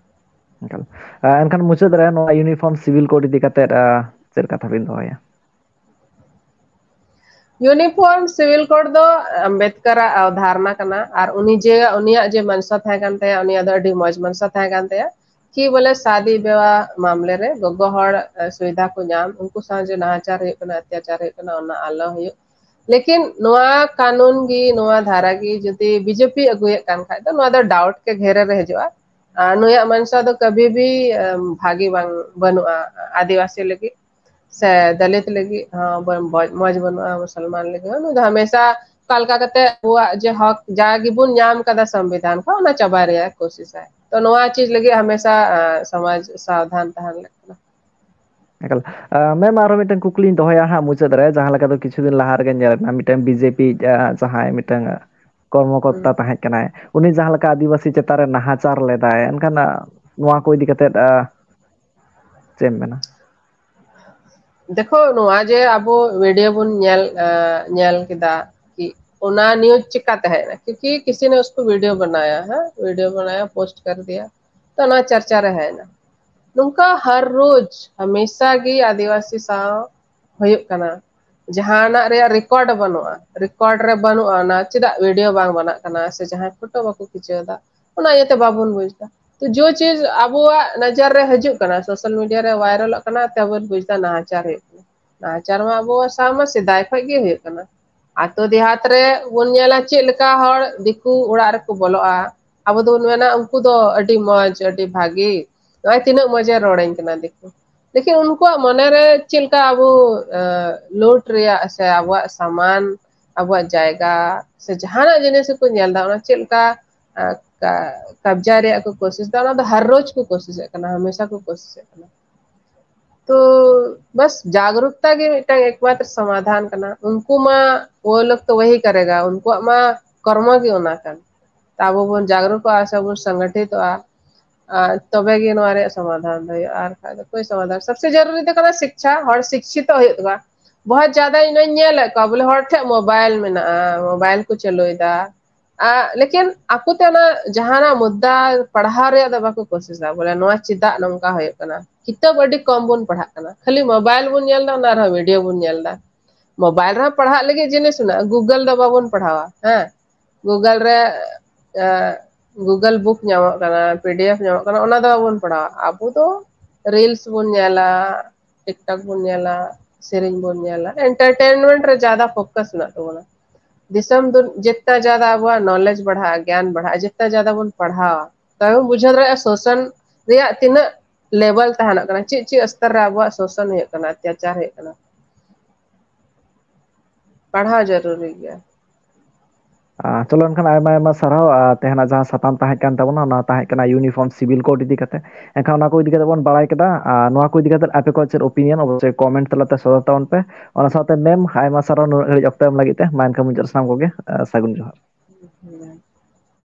ᱮᱠᱟᱞ᱾ ᱟ, ᱮᱱᱠᱷᱟᱱ ᱢᱩᱪᱟᱹᱫ ᱨᱮ ᱱᱚᱣᱟ Uniform Civil Code ᱤᱫᱤ ᱠᱟᱛᱮᱫ, ᱟ, ᱪᱮᱫ ᱠᱟᱛᱷᱟ ᱵᱤᱱ ᱫᱚᱦᱚᱭᱟ? Uniform Civil Code ᱫᱚ ᱟᱢᱵᱮᱫᱠᱟᱨᱟᱜ ᱚᱵᱚᱫᱷᱟᱨᱚᱱᱟ ᱠᱟᱱᱟ, ᱟᱨ ᱩᱱᱤ ᱡᱮ, ᱩᱱᱤᱭᱟᱜ ᱡᱮ ᱢᱟᱱᱥᱟ ᱛᱟᱦᱮᱸ ᱠᱟᱱ ᱛᱟᱭᱟ, ᱩᱱᱤᱭᱟᱜ ᱫᱚ ᱟᱹᱰᱤ ᱢᱚᱡᱽ ᱢᱟᱱᱥᱟ ᱛᱟᱦᱮᱸ ᱠᱟᱱ ᱛᱟᱭᱟ, ᱠᱤ ᱵᱚᱞᱮ ᱥᱟᱫᱤ ᱵᱤᱣᱟ ᱢᱟᱢᱞᱮ ᱨᱮ ᱜᱚᱜᱚ ᱦᱚᱲ, ᱮ, ᱥᱩᱵᱤᱫᱷᱟ ᱠᱚ ᱧᱟᱢ, ᱩᱱᱠᱩ ᱥᱟᱶ ᱡᱮ ᱱᱟᱦᱟᱪᱟᱨ ᱦᱩᱭᱩᱜ ᱠᱟᱱᱟ, ᱚᱛᱛᱟᱪᱟᱨ ᱦᱩᱭᱩᱜ ᱠᱟᱱᱟ, ᱚᱱᱟ ᱟᱞᱚ ᱦᱩᱭᱩᱜ᱾ ᱞᱮᱠᱤᱱ ᱱᱚᱣᱟ ᱠᱟᱹᱱᱩᱱ ᱜᱮ, ᱱᱚᱣᱟ ᱫᱷᱟᱨᱟ ᱜᱮ ᱡᱩᱫᱤ BJP ᱟᱹᱜᱩᱭᱮᱫ ᱠᱟᱱ ᱠᱷᱟᱡ ᱫᱚ, ᱱᱚᱣᱟ ᱫᱚ doubt ᱠᱮ ᱜᱷᱮᱨᱮ ᱨᱮ ᱦᱤᱡᱩᱜᱼᱟ᱾ ᱟᱨ ᱱᱩᱭᱟᱜ ᱢᱟᱱᱥᱟ ᱫᱚ ᱠᱟᱵᱷᱤ ᱵᱷᱤ, ᱮᱢ, ᱵᱷᱟᱜᱤ ᱵᱟᱝ, ᱵᱟᱹᱱᱩᱜᱼᱟ ᱟᱹᱫᱤᱵᱟᱹᱥᱤ ᱞᱟᱹᱜᱤᱫ᱾ ᱥᱮ ᱫᱟᱞᱤᱛ ᱞᱟᱹᱜᱤᱫ ᱦᱚᱸ ᱵᱚ-, ᱵᱚ-, ᱢᱚᱡᱽ ᱵᱟᱹᱱᱩᱜᱼᱟ, ᱢᱩᱥᱚᱞᱢᱟᱱ ᱞᱟᱹᱜᱤᱫ ᱦᱚᱸ᱾ ᱱᱩᱭ ᱫᱚ ᱦᱟᱢᱮᱥᱟ ᱚᱠᱟ ᱞᱮᱠᱟ ᱠᱟᱛᱮ ᱟᱵᱚᱣᱟᱜ ᱡᱮ ᱦᱚᱠ ᱡᱟ ᱜᱮᱵᱚᱱ ᱧᱟᱢ ᱠᱟᱫᱟ ᱥᱚᱝᱵᱤᱫᱷᱟᱱ ᱠᱷᱚᱱ, ᱚᱱᱟ ᱪᱟᱵᱟᱭ ᱨᱮᱭᱟᱜ ᱠᱳᱥᱤᱥᱟᱭ᱾ ᱛᱚ ᱱᱚᱣᱟ ᱪᱤᱡᱽ ᱞᱟᱹᱜᱤᱫ ᱦᱟᱢᱮᱥᱟ, ᱟ, ᱥᱚᱢᱟᱡᱽ ᱥᱟᱵᱫᱷᱟᱱ ᱛᱟᱦᱮᱱ ᱞᱟᱹᱠᱛᱤ ᱠᱟᱱᱟ᱾ ᱮᱠᱟᱞ᱾ ᱟ, ᱢᱮᱢ, ᱟᱨᱦᱚᱸ ᱢᱤᱫᱴᱟᱝ ᱠᱩᱠᱞᱤᱧ ᱫᱚᱦᱚᱭᱟ ᱦᱟᱸᱜ ᱢᱩᱪᱟᱹᱫ ᱨᱮ, ᱡᱟᱦᱟᱸ ᱞᱮᱠᱟ ᱫᱚ ᱠᱤᱪᱷᱩ ᱫᱤᱱ ᱞᱟᱦᱟ ᱨᱮᱜᱮ ᱧᱮᱞ ᱮᱱᱟ, ᱢᱤᱫᱴᱟᱝ BJP, ᱟ, ᱡᱟᱦᱟᱸᱭ ᱢᱤᱫᱴᱟᱝ, ᱟ, ᱠᱚᱨᱢᱚᱠᱚᱨᱛᱟ ᱛᱟᱦᱮᱸ ᱠᱟᱱᱟᱭ, ᱩᱱᱤ ᱡᱟᱦᱟᱸ ᱞᱮᱠᱟ ᱟᱹᱫᱤᱵᱟᱹᱥᱤ ᱪᱮᱛᱟᱱ ᱨᱮ ᱱᱟᱦᱟᱪᱟᱨ ᱞᱮᱫᱟᱭ, ᱮᱱᱠᱷᱟᱱ ᱱᱚᱣᱟ ᱠᱚ ᱤᱫᱤ ᱠᱟᱛᱮ ᱪᱮᱫ ᱮᱢ ᱢᱮᱱᱟ? ᱫᱮᱠᱷᱳ, ᱱᱚᱣᱟ ᱡᱮ ᱟᱵᱚ ᱵᱷᱤᱰᱤᱭᱳ ᱵᱚᱱ ᱧᱮᱞ ᱧᱮᱞ ᱠᱮᱫᱟ, ᱠᱤ ᱚᱱᱟ ᱱᱤᱭᱩᱡᱽ ᱪᱮᱠᱟ ᱛᱟᱦᱮᱸ ᱠᱟᱱᱟ? ᱠᱤᱭᱩᱠᱤ ᱠᱤᱥᱤ ᱱᱮ ᱩᱥᱠᱳ ᱵᱷᱤᱰᱤᱭᱳ ᱵᱟᱱᱟᱭᱟ, ᱦᱮᱸ, ᱵᱷᱤᱰᱤᱭᱳ ᱵᱟᱱᱟᱭᱟ, ᱯᱳᱥᱴ ᱠᱟᱨ ᱫᱤᱭᱟ, ᱛᱚ ᱱᱚᱣᱟ ᱪᱟᱨᱪᱟ ᱨᱮ ᱦᱮᱡ ᱮᱱᱟ᱾ ᱱᱚᱝᱠᱟ ᱦᱟᱨ ᱨᱳᱡᱽ ᱦᱟᱢᱮᱥᱟ ᱜᱮ ᱟᱹᱫᱤᱵᱟᱹᱥᱤ ᱥᱟᱶ ᱦᱩᱭᱩᱜ ᱠᱟᱱᱟ, ᱡᱟᱦᱟᱱᱟᱜ ᱨᱮᱭᱟᱜ ᱨᱮᱠᱚᱨᱰ ᱵᱟᱹᱱᱩᱜᱼᱟ᱾ ᱨᱮᱠᱚᱨᱰ ᱨᱮ ᱵᱟᱹᱱᱩᱜᱼᱟ, ᱚᱱᱟ ᱪᱮᱫᱟᱜ ᱵᱷᱤᱰᱤᱭᱳ ᱵᱟᱝ ᱵᱮᱱᱟᱜ ᱠᱟᱱᱟ ᱥᱮ ᱡᱟᱦᱟᱸᱭ ᱯᱷᱳᱴᱳ ᱵᱟᱠᱚ ᱠᱷᱤᱪᱟᱹᱣ ᱮᱫᱟ, ᱚᱱᱟ ᱤᱭᱟᱹᱛᱮ ᱵᱟᱵᱚᱱ ᱵᱩᱡᱽ ᱮᱫᱟ᱾ ᱛᱚ ᱡᱚ ᱪᱤᱡᱽ ᱟᱵᱚᱣᱟᱜ ᱱᱚᱡᱚᱨ ᱨᱮ ᱦᱤᱡᱩᱜ ᱠᱟᱱᱟ, ᱥᱳᱥᱟᱞ ᱢᱤᱰᱤᱭᱟ ᱨᱮ ᱵᱷᱟᱭᱨᱟᱞᱚᱜ ᱠᱟᱱᱟ, ᱛᱮᱵᱚᱱ ᱵᱩᱡᱽ ᱮᱫᱟ ᱱᱟᱦᱟᱪᱟᱨ ᱦᱩᱭᱩᱜ ᱠᱟᱱᱟ᱾ ᱱᱟᱦᱟᱪᱟᱨ ᱢᱟ ᱟᱵᱚ ᱥᱟᱶ ᱢᱟ ᱥᱮᱫᱟᱭ ᱠᱷᱚᱱ ᱜᱮ ᱦᱩᱭᱩᱜ ᱠᱟᱱᱟ᱾ ᱟᱛᱳ ᱫᱮᱦᱟᱛ ᱨᱮ ᱵᱚᱱ ᱧᱮᱞᱟ ᱪᱮᱫ ᱞᱮᱠᱟ ᱦᱚᱲ ᱫᱤᱠᱩ ᱚᱲᱟᱜ ᱨᱮᱠᱚ ᱵᱚᱞᱚᱜᱼᱟ, ᱟᱵᱚ ᱫᱚᱵᱚᱱ ᱢᱮᱱᱟ ᱩᱱᱠᱩ ᱫᱚ ᱟᱹᱰᱤ ᱢᱚᱡᱽ, ᱟᱹᱰᱤ ᱵᱷᱟᱜᱮ, ᱱᱚᱜᱼᱚᱭ ᱛᱤᱱᱟᱹᱜ ᱢᱚᱡᱮ ᱨᱚᱲᱟᱹᱧ ᱠᱟᱱᱟ ᱫᱤᱠᱩ᱾ ᱞᱮᱠᱤᱱ ᱩᱱᱠᱩᱣᱟᱜ ᱢᱚᱱᱮᱨᱮ ᱪᱮᱫ ᱞᱮᱠᱟ ᱟᱵᱚ ᱞᱩᱴ ᱨᱮᱭᱟᱜ ᱥᱮ ᱟᱵᱚᱣᱟᱜ ᱥᱟᱢᱟᱱ, ᱟᱵᱚᱣᱟᱜ ᱡᱟᱭᱜᱟ ᱥᱮ ᱡᱟᱦᱟᱱᱟᱜ ᱡᱤᱱᱤᱥ ᱜᱮᱠᱚ ᱧᱮᱞ ᱮᱫᱟ, ᱚᱱᱟ ᱪᱮᱫ ᱞᱮᱠᱟ ᱠᱟᱵᱡᱟ ᱨᱮᱭᱟᱜ ᱠᱚ ᱠᱳᱥᱤᱥ ᱮᱫᱟ, ᱚᱱᱟ ᱫᱚ ᱦᱟᱨ ᱨᱳᱡᱽ ᱠᱚ ᱠᱳᱥᱤᱥᱮᱫ ᱠᱟᱱᱟ, ᱦᱟᱢᱮᱥᱟ ᱠᱚ ᱠᱳᱥᱤᱥᱮᱫ ᱠᱟᱱᱟ᱾ ᱛᱚ ᱵᱟᱥ ᱡᱟᱜᱽᱨᱩᱠᱛᱟ ᱜᱮ ᱢᱤᱫᱴᱟᱝ ᱮᱠᱢᱟᱛᱨᱚ ᱥᱚᱢᱟᱫᱷᱟᱱ ᱠᱟᱱᱟ᱾ ᱩᱱᱠᱩ ᱢᱟ ᱣᱳ ᱞᱳᱜ ᱛᱚ ᱣᱟᱦᱤ ᱠᱟᱨᱮᱜᱟ, ᱩᱱᱠᱩᱣᱟᱜ ᱢᱟ ᱠᱚᱨᱢᱚ ᱜᱮ ᱚᱱᱟ ᱠᱟᱱ᱾ ᱛᱚ ᱟᱵᱚ ᱵᱚᱱ ᱡᱟᱜᱽᱨᱩᱠᱚᱜᱼᱟ ᱥᱮ ᱵᱚᱱ ᱥᱚᱝᱜᱚᱴᱷᱤᱛᱚᱜᱼᱟ, ᱛᱚᱵᱮ ᱜᱮ ᱱᱚᱣᱟ ᱨᱮᱭᱟᱜ ᱥᱚᱢᱟᱫᱷᱟᱱ ᱫᱚ ᱦᱩᱭᱩᱜᱼᱟ, ᱟᱨ ᱠᱷᱟᱡ ᱫᱚ ᱠᱳᱭ ᱥᱚᱢᱟᱫᱷᱟᱱ᱾ ᱥᱚᱵᱥᱮ ᱡᱟᱨᱩᱨᱤ ᱫᱚ ᱠᱟᱱᱟ ᱥᱤᱠᱪᱷᱟ, ᱦᱚᱲ ᱥᱤᱠᱪᱷᱤᱛᱚ ᱦᱩᱭᱩᱜ ᱛᱟᱠᱚᱣᱟ᱾ ᱵᱚᱦᱚᱛ ᱡᱟᱫᱟ ᱤᱧ ᱧᱮᱞᱮᱫ ᱠᱚᱣᱟ ᱵᱚᱞᱮ ᱦᱚᱲ ᱴᱷᱮᱱ ᱢᱳᱵᱟᱭᱤᱞ ᱢᱮᱱᱟᱜᱼᱟ, ᱢᱳᱵᱟᱭᱤᱞ ᱠᱚ ᱪᱟᱹᱞᱩᱭᱮᱫᱟ, ᱞᱮᱠᱤᱱ ᱟᱠᱚ ᱛᱮ ᱚᱱᱟ ᱡᱟᱦᱟᱱᱟᱜ ᱢᱩᱫᱽᱫᱟ ᱯᱟᱲᱦᱟᱣ ᱨᱮᱭᱟᱜ ᱫᱚ ᱵᱟᱠᱚ ᱠᱳᱥᱤᱥᱟ, ᱵᱚᱞᱮ ᱱᱚᱣᱟ ᱪᱮᱫᱟᱜ ᱱᱚᱝᱠᱟ ᱦᱩᱭᱩᱜ ᱠᱟᱱᱟ᱾ ᱠᱤᱛᱟᱹᱵ ᱟᱹᱰᱤ ᱠᱚᱢ ᱵᱚᱱ ᱯᱟᱲᱦᱟᱜ ᱠᱟᱱᱟ, ᱠᱷᱟᱹᱞᱤ ᱢᱳᱵᱟᱭᱤᱞ ᱵᱚᱱ ᱧᱮᱞ ᱮᱫᱟ, ᱚᱱᱟ ᱨᱮᱦᱚᱸ ᱵᱷᱤᱰᱤᱭᱳ ᱵᱚᱱ ᱧᱮᱞ ᱮᱫᱟ᱾ ᱢᱳᱵᱟᱭᱤᱞ ᱨᱮᱦᱚᱸ ᱯᱟᱲᱦᱟᱜ ᱞᱟᱹᱜᱤᱫ ᱡᱤᱱᱤᱥ ᱢᱮᱱᱟᱜᱼᱟ, ᱜᱩᱜᱚᱞ ᱫᱚ ᱵᱟᱵᱚᱱ ᱯᱟᱲᱦᱟᱣᱟ, ᱦᱮᱸ, ᱜᱩᱜᱚᱞ ᱨᱮ ᱜᱩᱜᱚᱞ ᱵᱩᱠ ᱧᱟᱢᱚᱜ ᱠᱟᱱᱟ, ᱯᱤᱰᱤᱮᱯᱷ ᱧᱟᱢᱚᱜ ᱠᱟᱱᱟ, ᱚᱱᱟ ᱫᱚ ᱵᱟᱵᱚᱱ ᱯᱟᱲᱦᱟᱣᱟ᱾ ᱟᱵᱚ ᱫᱚ ᱨᱤᱞᱥ ᱵᱚᱱ ᱧᱮᱞᱟ, ᱴᱤᱠᱴᱚᱠ ᱵᱚᱱ ᱧᱮᱞᱟ, ᱥᱮᱨᱮᱧ ᱵᱚᱱ ᱧᱮᱞᱟ, ᱮᱱᱴᱟᱨᱴᱮᱱᱢᱮᱱᱴ ᱨᱮ ᱡᱟᱫᱟ ᱯᱷᱳᱠᱟᱥ ᱢᱮᱱᱟᱜ ᱛᱟᱵᱚᱱᱟ᱾ ᱫᱤᱥᱚᱢ ᱫᱩᱱ-, ᱡᱮᱛᱱᱟ ᱡᱟᱫᱟ ᱟᱵᱚᱣᱟᱜ ᱱᱚᱞᱮᱡᱽ ᱵᱟᱲᱦᱟᱜᱼᱟ, ᱜᱮᱭᱟᱱ ᱵᱟᱲᱦᱟᱜᱼᱟ, ᱡᱮᱛᱱᱟ ᱡᱟᱫᱟ ᱵᱚᱱ ᱯᱟᱲᱦᱟᱣᱟ, ᱛᱚᱵᱮ ᱵᱚᱱ ᱵᱩᱡᱷᱟᱹᱣ ᱫᱟᱲᱮᱭᱟᱜᱼᱟ ᱥᱳᱥᱚᱱ ᱨᱮᱭᱟᱜ ᱛᱤᱱᱟᱹᱜ ᱞᱮᱵᱮᱞ ᱛᱟᱦᱮᱱᱚᱜ ᱠᱟᱱᱟ, ᱪᱮᱫ ᱪᱮᱫ ᱥᱛᱚᱨ ᱨᱮ ᱟᱵᱚᱣᱟᱜ ᱥᱳᱥᱚᱱ ᱦᱩᱭᱩᱜ ᱠᱟᱱᱟ, ᱚᱛᱛᱟᱪᱟᱨ ᱦᱩᱭᱩᱜ ᱠᱟᱱᱟ᱾ ᱯᱟᱲᱦᱟᱣ ᱡᱟᱹᱨᱩᱨᱤ ᱜᱮᱭᱟ᱾ ᱟᱨ ᱪᱚᱞᱚ ᱮᱱᱠᱷᱟᱱ ᱟᱭᱢᱟ ᱟᱭᱢᱟ ᱥᱟᱨᱦᱟᱣ᱾ ᱟᱨ ᱛᱮᱦᱮᱧᱟᱜ ᱡᱟᱦᱟᱸ ᱥᱟᱛᱟᱢ ᱛᱟᱦᱮᱸ ᱠᱟᱱ ᱛᱟᱵᱚᱱᱟ, ᱚᱱᱟ ᱛᱟᱦᱮᱸ ᱠᱟᱱᱟ ᱤᱭᱩᱱᱤᱯᱷᱚᱨᱢ ᱥᱤᱵᱤᱞ ᱠᱳᱰ ᱤᱫᱤ ᱠᱟᱛᱮ᱾ ᱮᱱᱠᱷᱟᱱ ᱚᱱᱟ ᱠᱚ ᱤᱫᱤ ᱠᱟᱛᱮ ᱵᱚᱱ ᱵᱟᱲᱟᱭ ᱠᱮᱫᱟ᱾ ᱟᱨ ᱱᱚᱣᱟ ᱠᱚ ᱤᱫᱤ ᱠᱟᱛᱮ ᱟᱯᱮ ᱠᱚᱣᱟᱜ ᱪᱮᱫ ᱚᱯᱤᱱᱤᱭᱚᱱ, ᱚᱵᱚᱥᱥᱳᱭ ᱠᱚᱢᱮᱱᱴ ᱛᱟᱞᱟᱛᱮ ᱥᱚᱫᱚᱨ ᱛᱟᱵᱚᱱ ᱯᱮ᱾ ᱚᱱᱟ ᱥᱟᱶᱛᱮ ᱢᱮᱢ, ᱟᱭᱢᱟ ᱥᱟᱨᱦᱟᱣ ᱱᱩᱱᱟᱹᱜ ᱜᱷᱟᱹᱲᱤᱡ ᱚᱠᱛᱚ ᱮᱢ ᱞᱟᱹᱜᱤᱫ ᱛᱮ᱾ ᱢᱟ ᱮᱱᱠᱷᱟᱱ ᱢᱩᱪᱟᱹᱫ ᱥᱟᱱᱟᱢ ᱠᱚᱜᱮ, ᱟᱨ ᱥᱟᱹᱜᱩᱱ ᱡᱚᱦᱟᱨ᱾